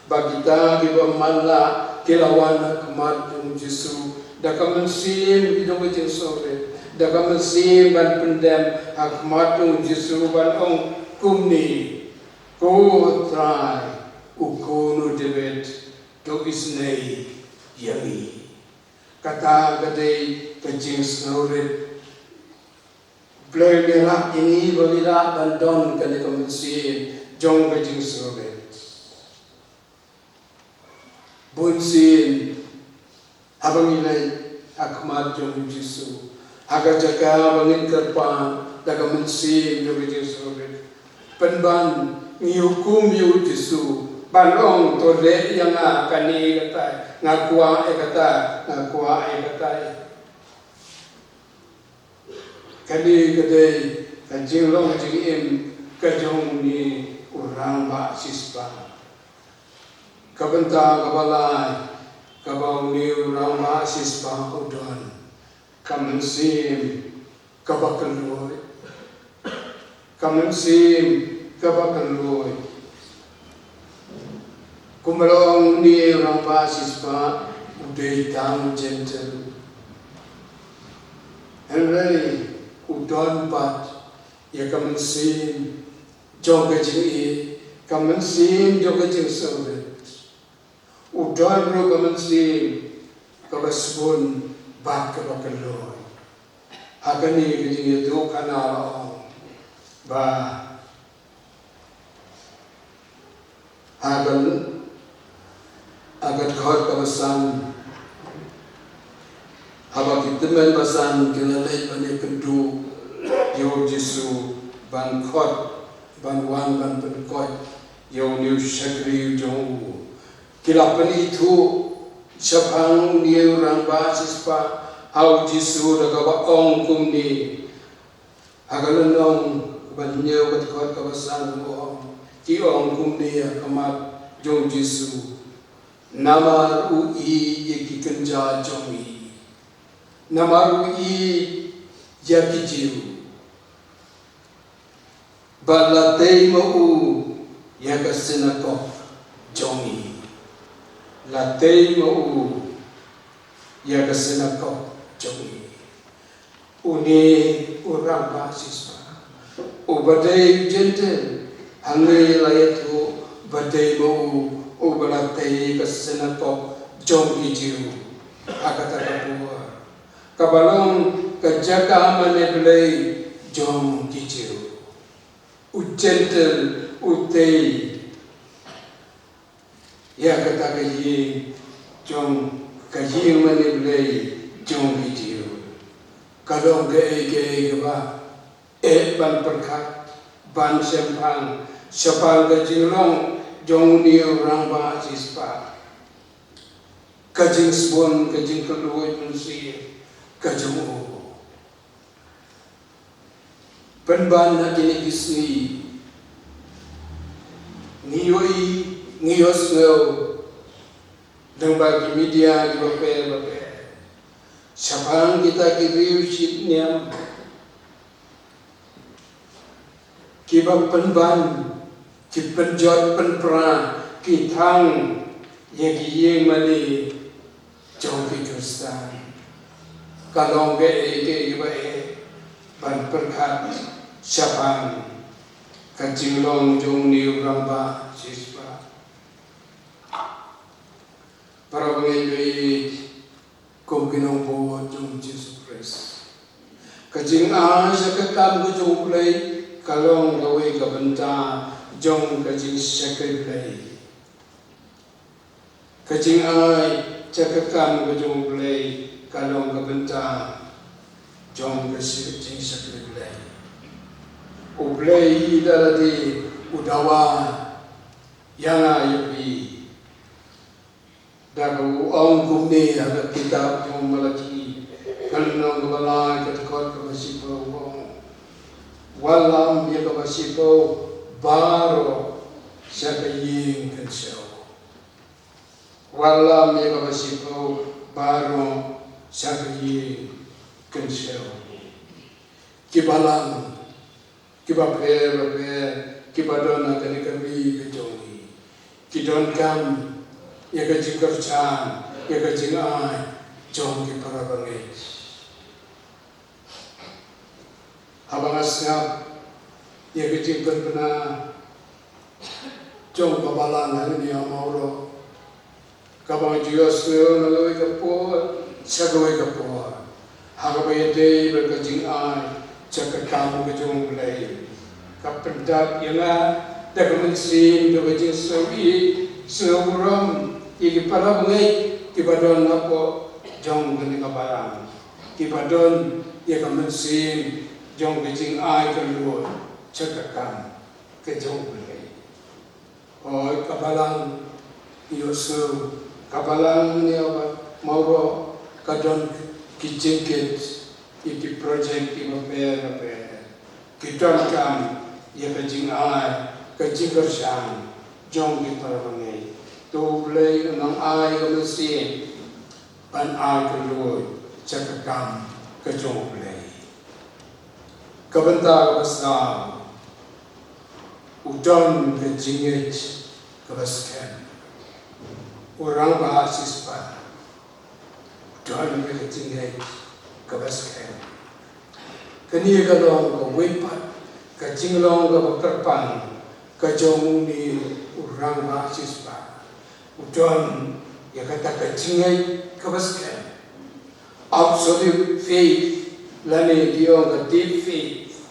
ba kita kiba matlah ki la wan ha khmat jong u Jisu da ka mynsiem ki jong ka jingsngewrit, da ka mynsiem ban pyndem ha khmat jong u Jisu ban ong kumne: Ko Trai, u Khun u Dabid, to isynei ïa ngi. Kata ka dei ka jingsngewrit. Blei un ïarap ïa ngi ba ngi lah ban don kane ka mynsiem jong ka jingsngewrit. Bunsien haba ngi leit ha khmat jong u Jisu, ha ka jaka ba ngin kyrpad da ka mynsiem jong ka jingsngewrit, pynban ngi hukum ïa u Jisu ban ong: To leh ïa nga kane katai, nga kwah ïa kata, nga kwah ïa katai. Kane ka dei ka jinglong jingim ka jong une u rangbah shispah. Ka bynta kaba lai kaba une u rangbah shispah u don, ka mynsiem kaba kynluid. Ka mynsiem kaba kynluid. Kumba la ong, une u rangbah shispah u dei tang u Jentil. Hynrei u don pat ïa ka mynsiem jong ka jingïeit, ka mynsiem jong ka jingsngewrit. U don ruh ka mynsiem kaba sbun bad kaba kylluid. Ha kane ka jingïathuhkhana la ong ba ha ka, ha ka dkhot kaba san, haba ki tymmen basan ki la leit ban ïakynduh ïa u Jisu ban khot, ban wan ban pynkoit ïa une u shakri jong u, ki la pynithuh shaphang une u rangbah sispah ha u Jisu da kaba ong kumne. Ha ka lynnong kaba hynñiew ka dkhot kaba san, ki ong kumne ha khmat jong u Jisu: Namar u ïeit ïa ki kynja jong ngi. Namar u ïeit ïa ki Jiw. Bad la tei ma u ïa ka synagog jong ngi. La tei ma u ïa ka synagog jong ngi. Une u rangbah sispah, uba dei u Jentil, hangne la ïathuh ba dei ma u uba la tei ka synagog jong ki Jiw ha kata ka por, kaba long ka jaka mane blei jong ki Jiw. U Jentil u tei ïa kata ka ïing jong, ka ïing mane blei jong ki Jiw. Ka long kaei kaei kaba eh ban pyrkhat, ban shemphang shaphang ka jinglong jong une u rangbah sispah, ka jingsbun, ka jingkylluid mynsiem ka jong u. Pynban ha kine ki sngi ngi ïohi, ngi ïohsngew lyngba ki media kiba pher bapher shaphang kita ki riewshit niam kiba pynban, ki pynjot pynpra, ki thang ïa ki ïing mane jong ki Khristan. Ka long kaei kaei kaba eh ban pyrkhat shaphang ka jinglong jong une u rangbah sispah. Para bangeit, kum ki nongbud jong u Jisu Khrist, ka jingai sha ka kam ka jong U Blei ka long kawei ka bynta jong ka jingshakri Blei. Ka jingai sha ka kam ka jong U Blei ka long ka bynta jong ka shi-, jingshakri Blei. U Blei da lade u dawa ïa nga ïa phi. Da kaba u ong kumne ha ka kitab jong u Malaki, ka lynnong kaba lai, ka dkhot kaba shiphew, u ong: Wallam ïa kaba shiphew baroh sha ka ïing kynshew. Wallam ïa kaba shiphew baroh sha ka ïing kynshew. Ki balang kiba pher bapher kiba don ha kane ka ri ka jong ngi ki donkam ïa ka jingkyrshan, ïa ka jingai jong ki para bangeit. Haba nga sngap ïa ka jingpynbna jong ka balang hangne ha Mawroh, kaba nga ju ïohsngew na kawei ka por sha kawei ka por, ha kaba ïadei bad ka jingai sha ka kam ka jong U Blei, ka pyndap ïa nga da ka mynsiem, da ka jingsngewbha, sngewburom ïa ki para bangeit kiba don hapoh jong kane ka balang, kiba don ïa ka mynsiem jong ka jingai kylluid sha ka kam ka jong U Blei. Hooid, ka balang, ïohsngew, ka balang hangne ha Mawroh ka don ki jingkit ïa ki projek kiba pher bapher, ki donkam ïa ka jingai, ka jingkyrshan jong ki para bangeit. To U Blei un nang ai ka mynsiem ban ai kylluid sha ka kam ka jong U Blei. Ka bynta kaba saw, u don ka jingngeit kaba skhem. U rangbah sispah u don ka jingngeit kaba skhem. Kane ka long kawei pat ka jinglong kaba kyrpang ka jong une u rangbah shispah. U don ïa kata ka jingngeit kaba skhem, absolute faith, lane ki ong ka deep faith.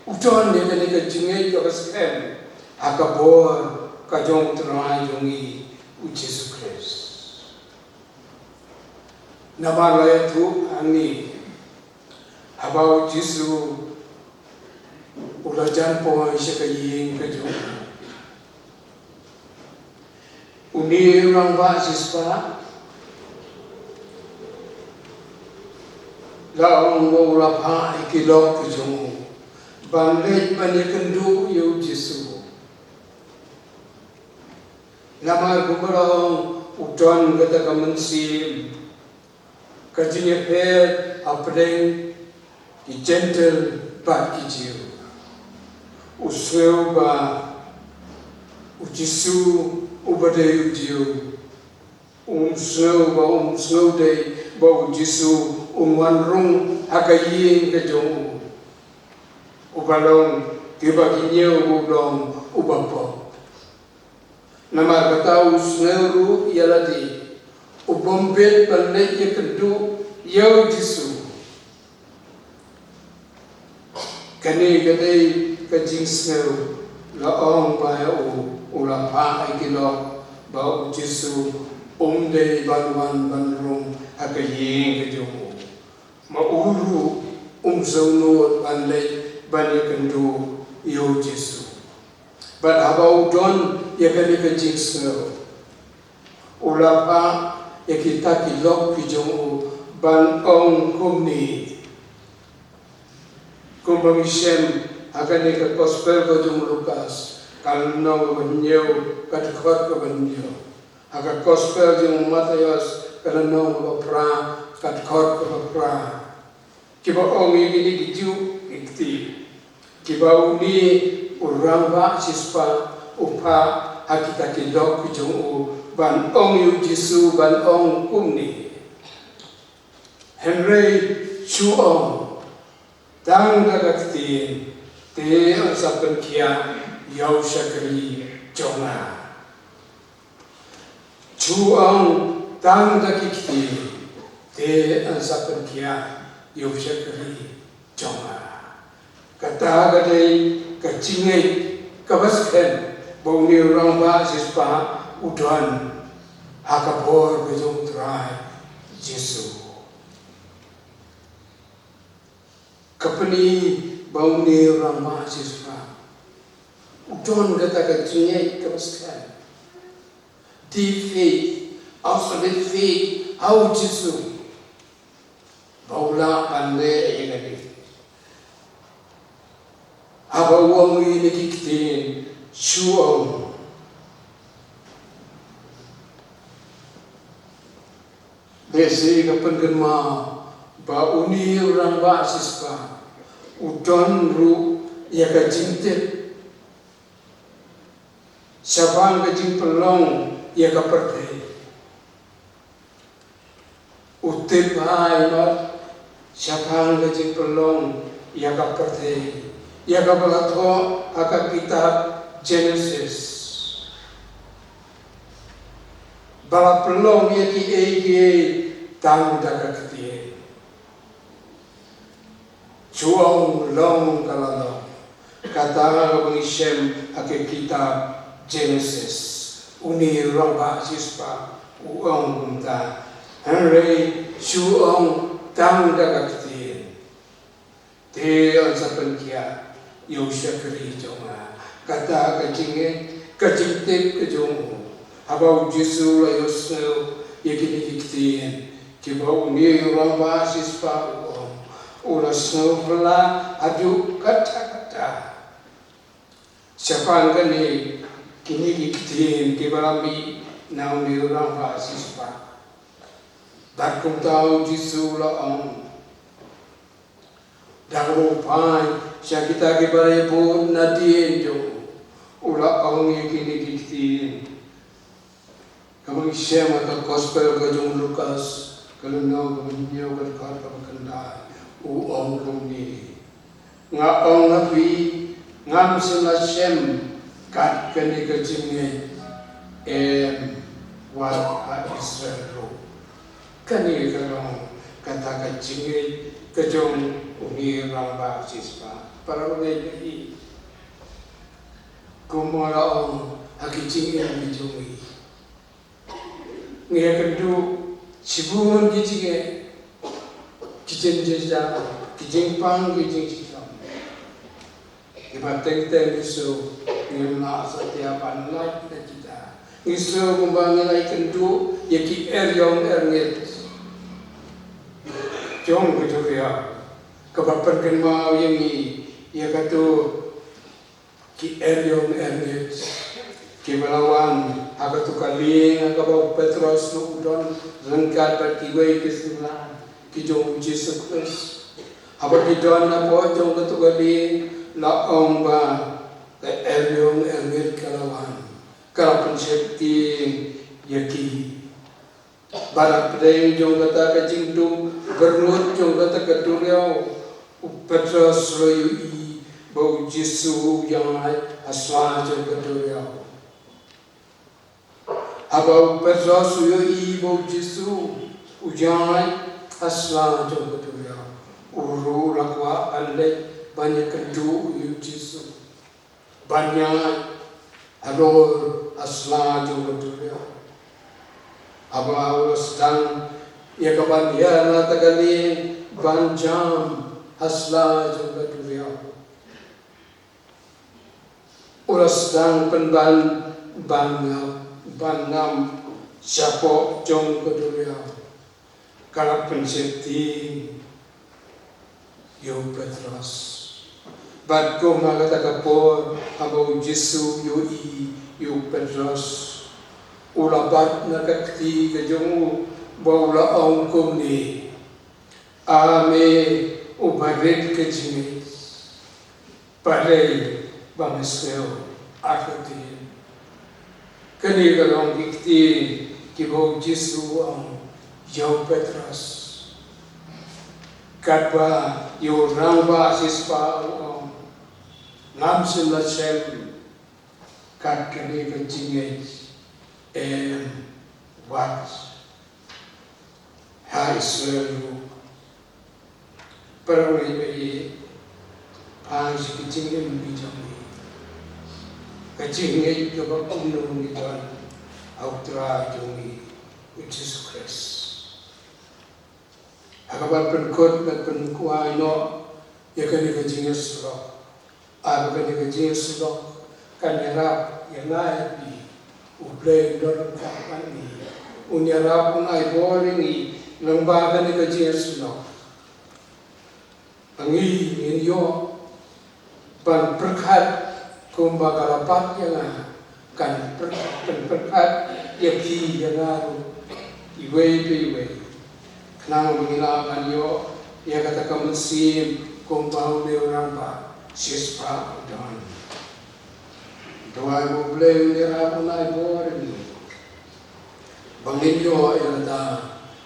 U don ïa kane ka jingngeit kaba skhem ha ka bor ka jong U Trai jong ngi, U Jisu Khrist. Namar la ïathuh hangne, haba U Jisu u la jan poi sha ka ïing ka jong u, une u rangbah shispah la ong ba u la phah ïa ki lok ki jong u ban leit ban ïakynduh ïa U Jisu. Namar kumba la ong, u don kata ka mynsiem, ka jingïapher hapdeng ki Jentil bad ki Jiw. U sngew ba U Jisu uba dei u Jiw, um sngew ba, um sngew dei ba U Jisu un wan rung ha ka ïing ka jong u, uba long kaba ki ñiew ba u long uba pop. Namar kata u sngew ruh ïa lade, u bym bit ban leit ïakynduh ïa U Jisu. Kane ka dei ka jingsngew, la ong ba ïa u, u la phah ïa ki lok ba U Jisu um dei ban wan ban rung ha ka ïing ka jong u. Ma u ruh um sngewnud ban leit ban ïakynduh ïa U Jisu. Bad haba u don ïa kane ka jingsngew, u la phah ïa kita ki lok ki jong u ban ong kumne. Kumba ngi shem ha kane ka Gospel ka jong u Lukas, ka lynnong kaba hynñiew, ka dkhot kaba hynñiew. Ha ka Gospel jong u Mathaios, ka lynnong kaba phra, ka dkhot kaba phra. Kiba ong ïa kine ki juh ki kti, kiba une u rangbah shispah u phah ha kita ki lok ki jong u ban ong ïa U Jisu, ban ong kumne. Hynrei shu ong tang da ka ktien, te yn sa pynkhiah ïa u shakri jong nga. Shu ong tang da ki ktien, te yn sa pynkhiah ïa u shakri jong nga. Kata ka dei ka jingngeit kaba skhem ba une u rangbah shispah u don ha ka bor ka jong U Trai Jisu. Ka pyni ba une u rangbah shispah u don kata ka jingngeit kaba skhem, deep faith, absolute faith ha U Jisu, ba u lah ban leh ïa kane. Haba u ong ïa kine ki ktien, shu ong. Lehse ka pynkynmaw ba une u rangbah shispah u don ruh ïa ka jingtip shaphang ka jingpynlong ïa ka pyrthei. U tip bha ïa ka shaphang ka jingpynlong ïa ka pyrthei, ïa kaba la thoh ha ka kitab Genesis. Ba la pynlong ïa kiei kiei tang da ka ktien. Shu ong long ka la long. Kata kaba ngi shem ha ka kitab Genesis. Une u rangbah shispah u ong kumta. Hynrei shu ong tang da ka ktien, te yn sa pynkhiah ïa u shakri jong nga. Kata ka jingngeit, ka jingtip ka jong u. Haba U Jisu u la ïohsngew ïa kine ki ktien kiba une u rangbah shispah u ong, u la sngew phylla haduh katta katta shaphang kane, kine ki ktien kiba la mih na une u rangbah shispah. Bad kumta U Jisu u la ong, da kaba u phai sha kita kiba la ïabud nadien jong u, u la ong ïa kine ki ktien. Kaba ngi shem ha ka Gospel ka jong u Lukas, ka lynnong kaba hynñiew, ka dkhot kaba khyndai. U ong kumne, nga ong ha phi, ngam shym la shem kat kane ka jingngeit, em, wat ha Israel ruh. Kane ka long kata ka jingngeit ka jong une u rangbah shispah. Para bangeit, kumba la ong ha ki jingim ki jong ngi, ngi ïakynduh shibun ki jingeh, ki jingjynjar, ki jingpang, ki jingshitom. Kiba teng teng ngi sngew ngim lah satia ban lait na kita. Ngi sngew kumba ngi la ïakynduh ïa ki eriong erngit jong ka duriaw, kaba pynkynmaw ïa ngi ïa kato ki eriong erngit kiba la wan ha kato ka lieng ha kaba u Petros ruh u don ryngkat bad kiwei ki synran ki jong u Jisu Khrist. Haba ki don hapoh jong kato ka lieng, la ong ba ka eriong erngit ka la wan, ka la pynsheptieng ïa ki. Bad hapdeng jong kata ka jingdum byrngut jong kata ka duriaw, u Petros ruh u ïohi ba u Jisu u ïaid ha sla jong ka duriaw. Haba u Petros u ïohi ba u Jisu u ïaid ha sla jong ka duriaw, u ruh u la kwah ban leit ban ïakynduh ïa u Jisu, ban ïaid halor ha sla jong ka duriaw. Haba u la sdang ïa ka ban hiar na kata ka lieng ban jam ha sla jong ka duriaw, u la sdang pynban ban ngam, ban ngam shapoh jong ka duriaw. Ka la pynsheptieng ïa u Petros. Bad kum ha kata ka por, haba u Jisu u ïohi ïa u Petros, u la bat na ka kti ka jong u, bad u la ong kumne, A me uba rit ka jingngeit, balei ba me sngew artatien? Kane ka long ki ktien kiba u Jisu u ong ïa u Petros. Katba ïa u rangbah shispah u ong, ngam shym la shem kat kane ka jingngeit, em, wat ha Israel ruh. Para bangeit, phai sha ki jingim ki jong ngi, ka jingngeit kaba kumno ngi don ha u Trai jong ngi u Jisu Khrist. Ha kaba pynkut bad pynkwah noh ïa kane ka jingïasyllok, ha kaba kane ka jingïasyllok kan ïarap ïa nga ïa phi. U Blei u don ryngkat bad ngi. Un ïarap, un ai bor ïa ngi lyngba kane ka jingïasyllok. Ngi ngin ïoh ban pyrkhat kumba ka la bat ïa nga, kan pyrkhat, kan pyrkhat ïa phi ïa nga ruh, iwei pa iwei. Khnang ba ngin lah ban ïoh ïa kata ka mynsiem kumba une u rangbah shispah u don. Duwai ba U Blei un ïarap, un ai bor ïa ngi ba ngin ïoh ïa kata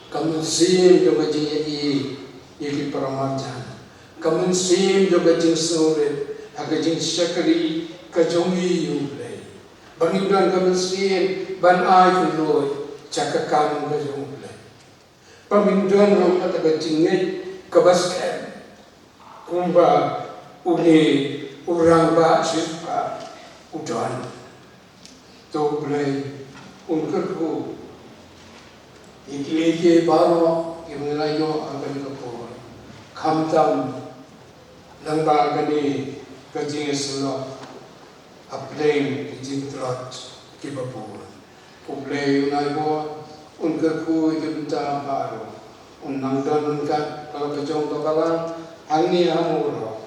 ka mynsiem jong ka jingïohi ïa ki paramarjan, ka mynsiem jong ka jingsngewrit ha ka jingshakri ka jong ngi ïa U Blei, ba ngin don ka mynsiem ban ai kynnoh ïa ka kam ka jong U Blei. Ba ngin don ruh kata ka jingngeit kaba skhem kumba une u rangbah shispah u don. To U Blei un kyrkhu ïa kiei kiei baroh kiba ngi la ïoh ha kane ka por, khamtam lyngba kane ka jingïasyllok hapdeng ki jingtlot kiba bun. U Blei un ai bor, un kyrkhu ïa ki bynta baroh. Un nang don ryngkat la ka jong ka balang hangne ha Mawroh.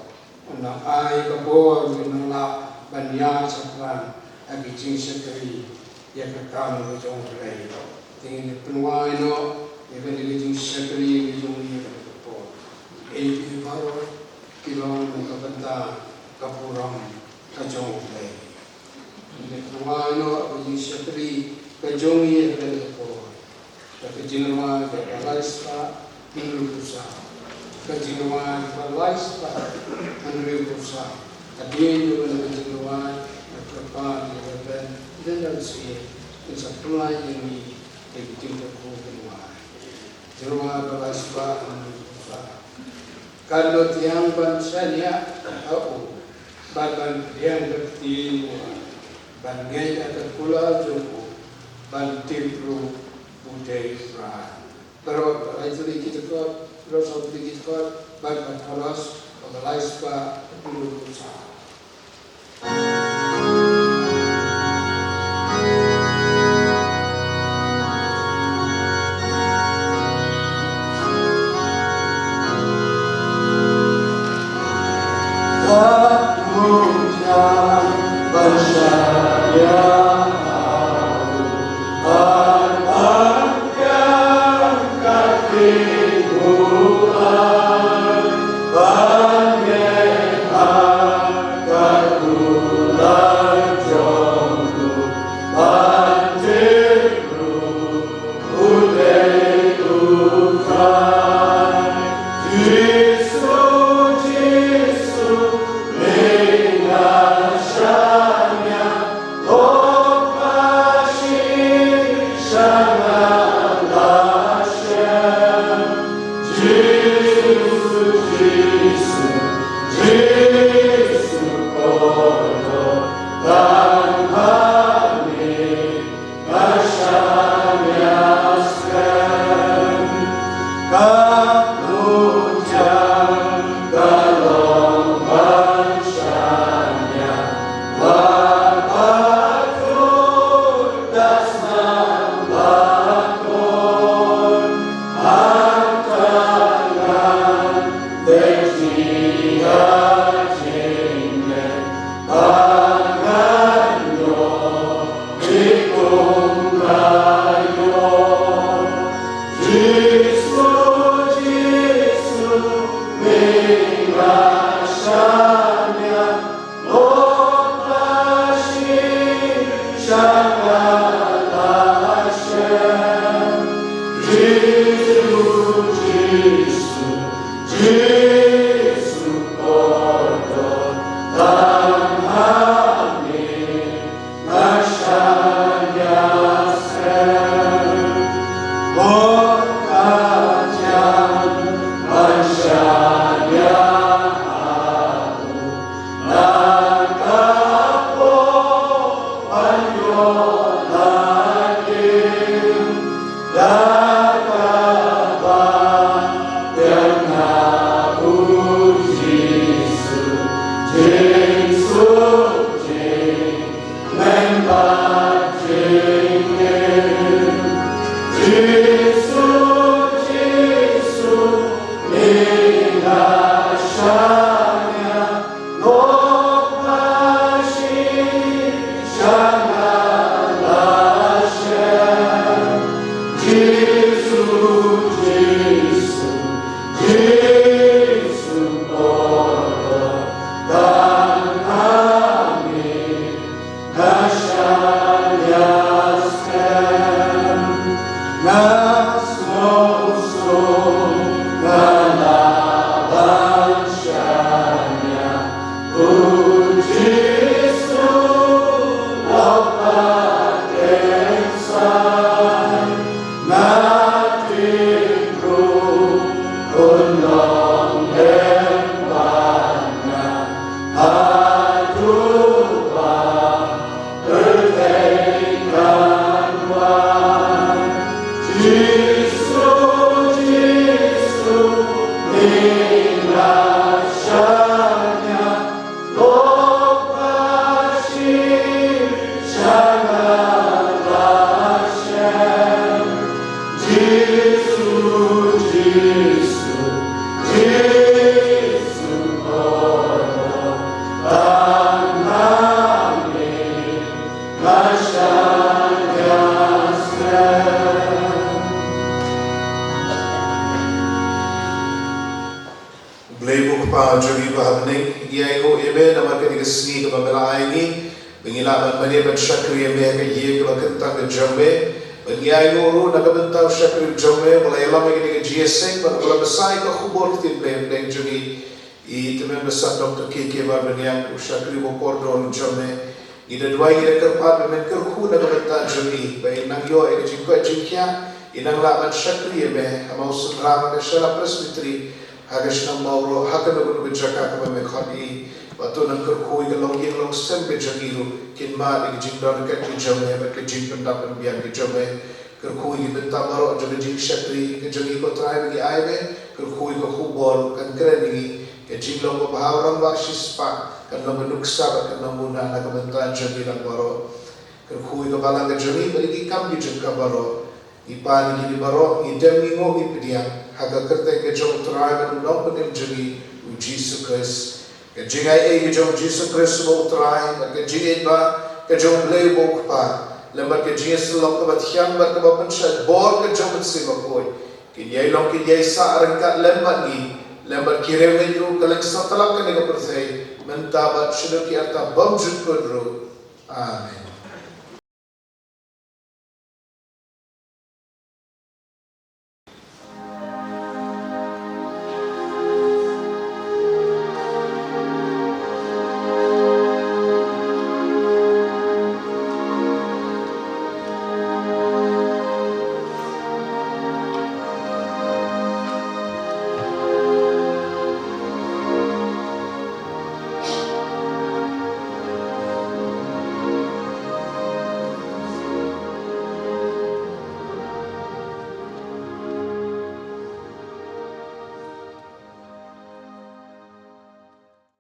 Un nang ai ka bor, un nang lah ban ïaid shaphrang ha ki jingshakri ïa ka kam ka jong U Blei. Te ngin ïa pynwai noh ïa kane ka jingshakri ka jong ngi ha kane ka por. Ei ei baroh ki long na ka bynta ka burom ka jong U Blei. Ngi pynwai noh ka jingshakri ka jong ngi ha kane ka por da ka jingrwai kaba lai spah hynriew phew saw. Ka jingrwai ba lai spah hynriew phew saw. Hadien ba wan ka jingrwai, nga kyrpad ïa ka Reverend Lyndon Syiem, un sa pynlait ïa ngi ïa ki jingkyrkhu ban wai. Jingrwai ba lai spah hynriew phew saw. Ka dohnud ïa ngi ban shaniah ha u, bad ban pdiang ka ktien u, ban ngeit ïa ka kular jong u, ban tip ruh u dei u Trai. Baroh, ai tu dei ki dkhot, baroh saw tu dei ki dkhot, bad ka chorus, ba lai spah hynriew phew saw. Blei ko Kpa jong ngi ba ha bneng, ngi ainguh ïa me namar kane ka sngi kaba me la ai ngi, ba ngin lah ban mane ban shakri ïa me ha ka ïing kaba kyntang ka jong me. Ngi ainguh ruh na ka bynta u shakri jong me, ba la ïalam ïa kane ka jingïaseng, bad ba la batai ka khubor ktien Blei hapdeng jong ngi. I te me batai Doctor K K Marbaniang, u shakri ba kordor jong me. Ngi da duwai, ngi da kyrpad ba men kyrkhu na ka bynta jong ngi, ba in nang ïoh ïa ka jingkoit jingkhiah, in nang lah ban shakri ïa me ha Mawsynram, ha ka Shella Presbytery, ha ka shnong Mawroh, ha kano kano ka jaka kaba me khot i. Bad to nang kyrkhu ïa ka longïing longsem ka jong i ruh, kin mad ïa ka jingdon ka jong me bad ka jingpyndap pynbiang ka jong me. Kyrkhu ïa ka bynta baroh jong ka jingshakri ka jong i, ko Trai, ba ngi ai me. Kyrkhu ïa ka khubor kan kren ïa ngi, ka jinglong babha u rangbah shispah kan long ka nuksa bad kan long muna na ka bynta jong ngi lang baroh. Kyrkhu ïa ka balang ka jong i bad ïa ki kam ki jong ka baroh. Ngi pan ïa kine baroh, ngi dem, ngi nguh, ngi pdiang ha ka kyrteng ka jong u Trai bad u Nongpynim jong ngi, u Jisu Khrist. Ka jingaiei ka jong u Jisu Khrist uba u Trai, bad ka jingïeit ba ka jong u Blei uba u Kpa, lem bad ka jingïasyllok kaba thiang bad kaba pynshait bor ka jong u Mynsiem Bakhuid, kin ïai long, kin ïai sah ryngkat lem bad ngi, lem bad ki riewngeit ruh, kylleng satlak kane ka pyrthei, mynta bad sha dur ki arta bymjukut ruh. Amen.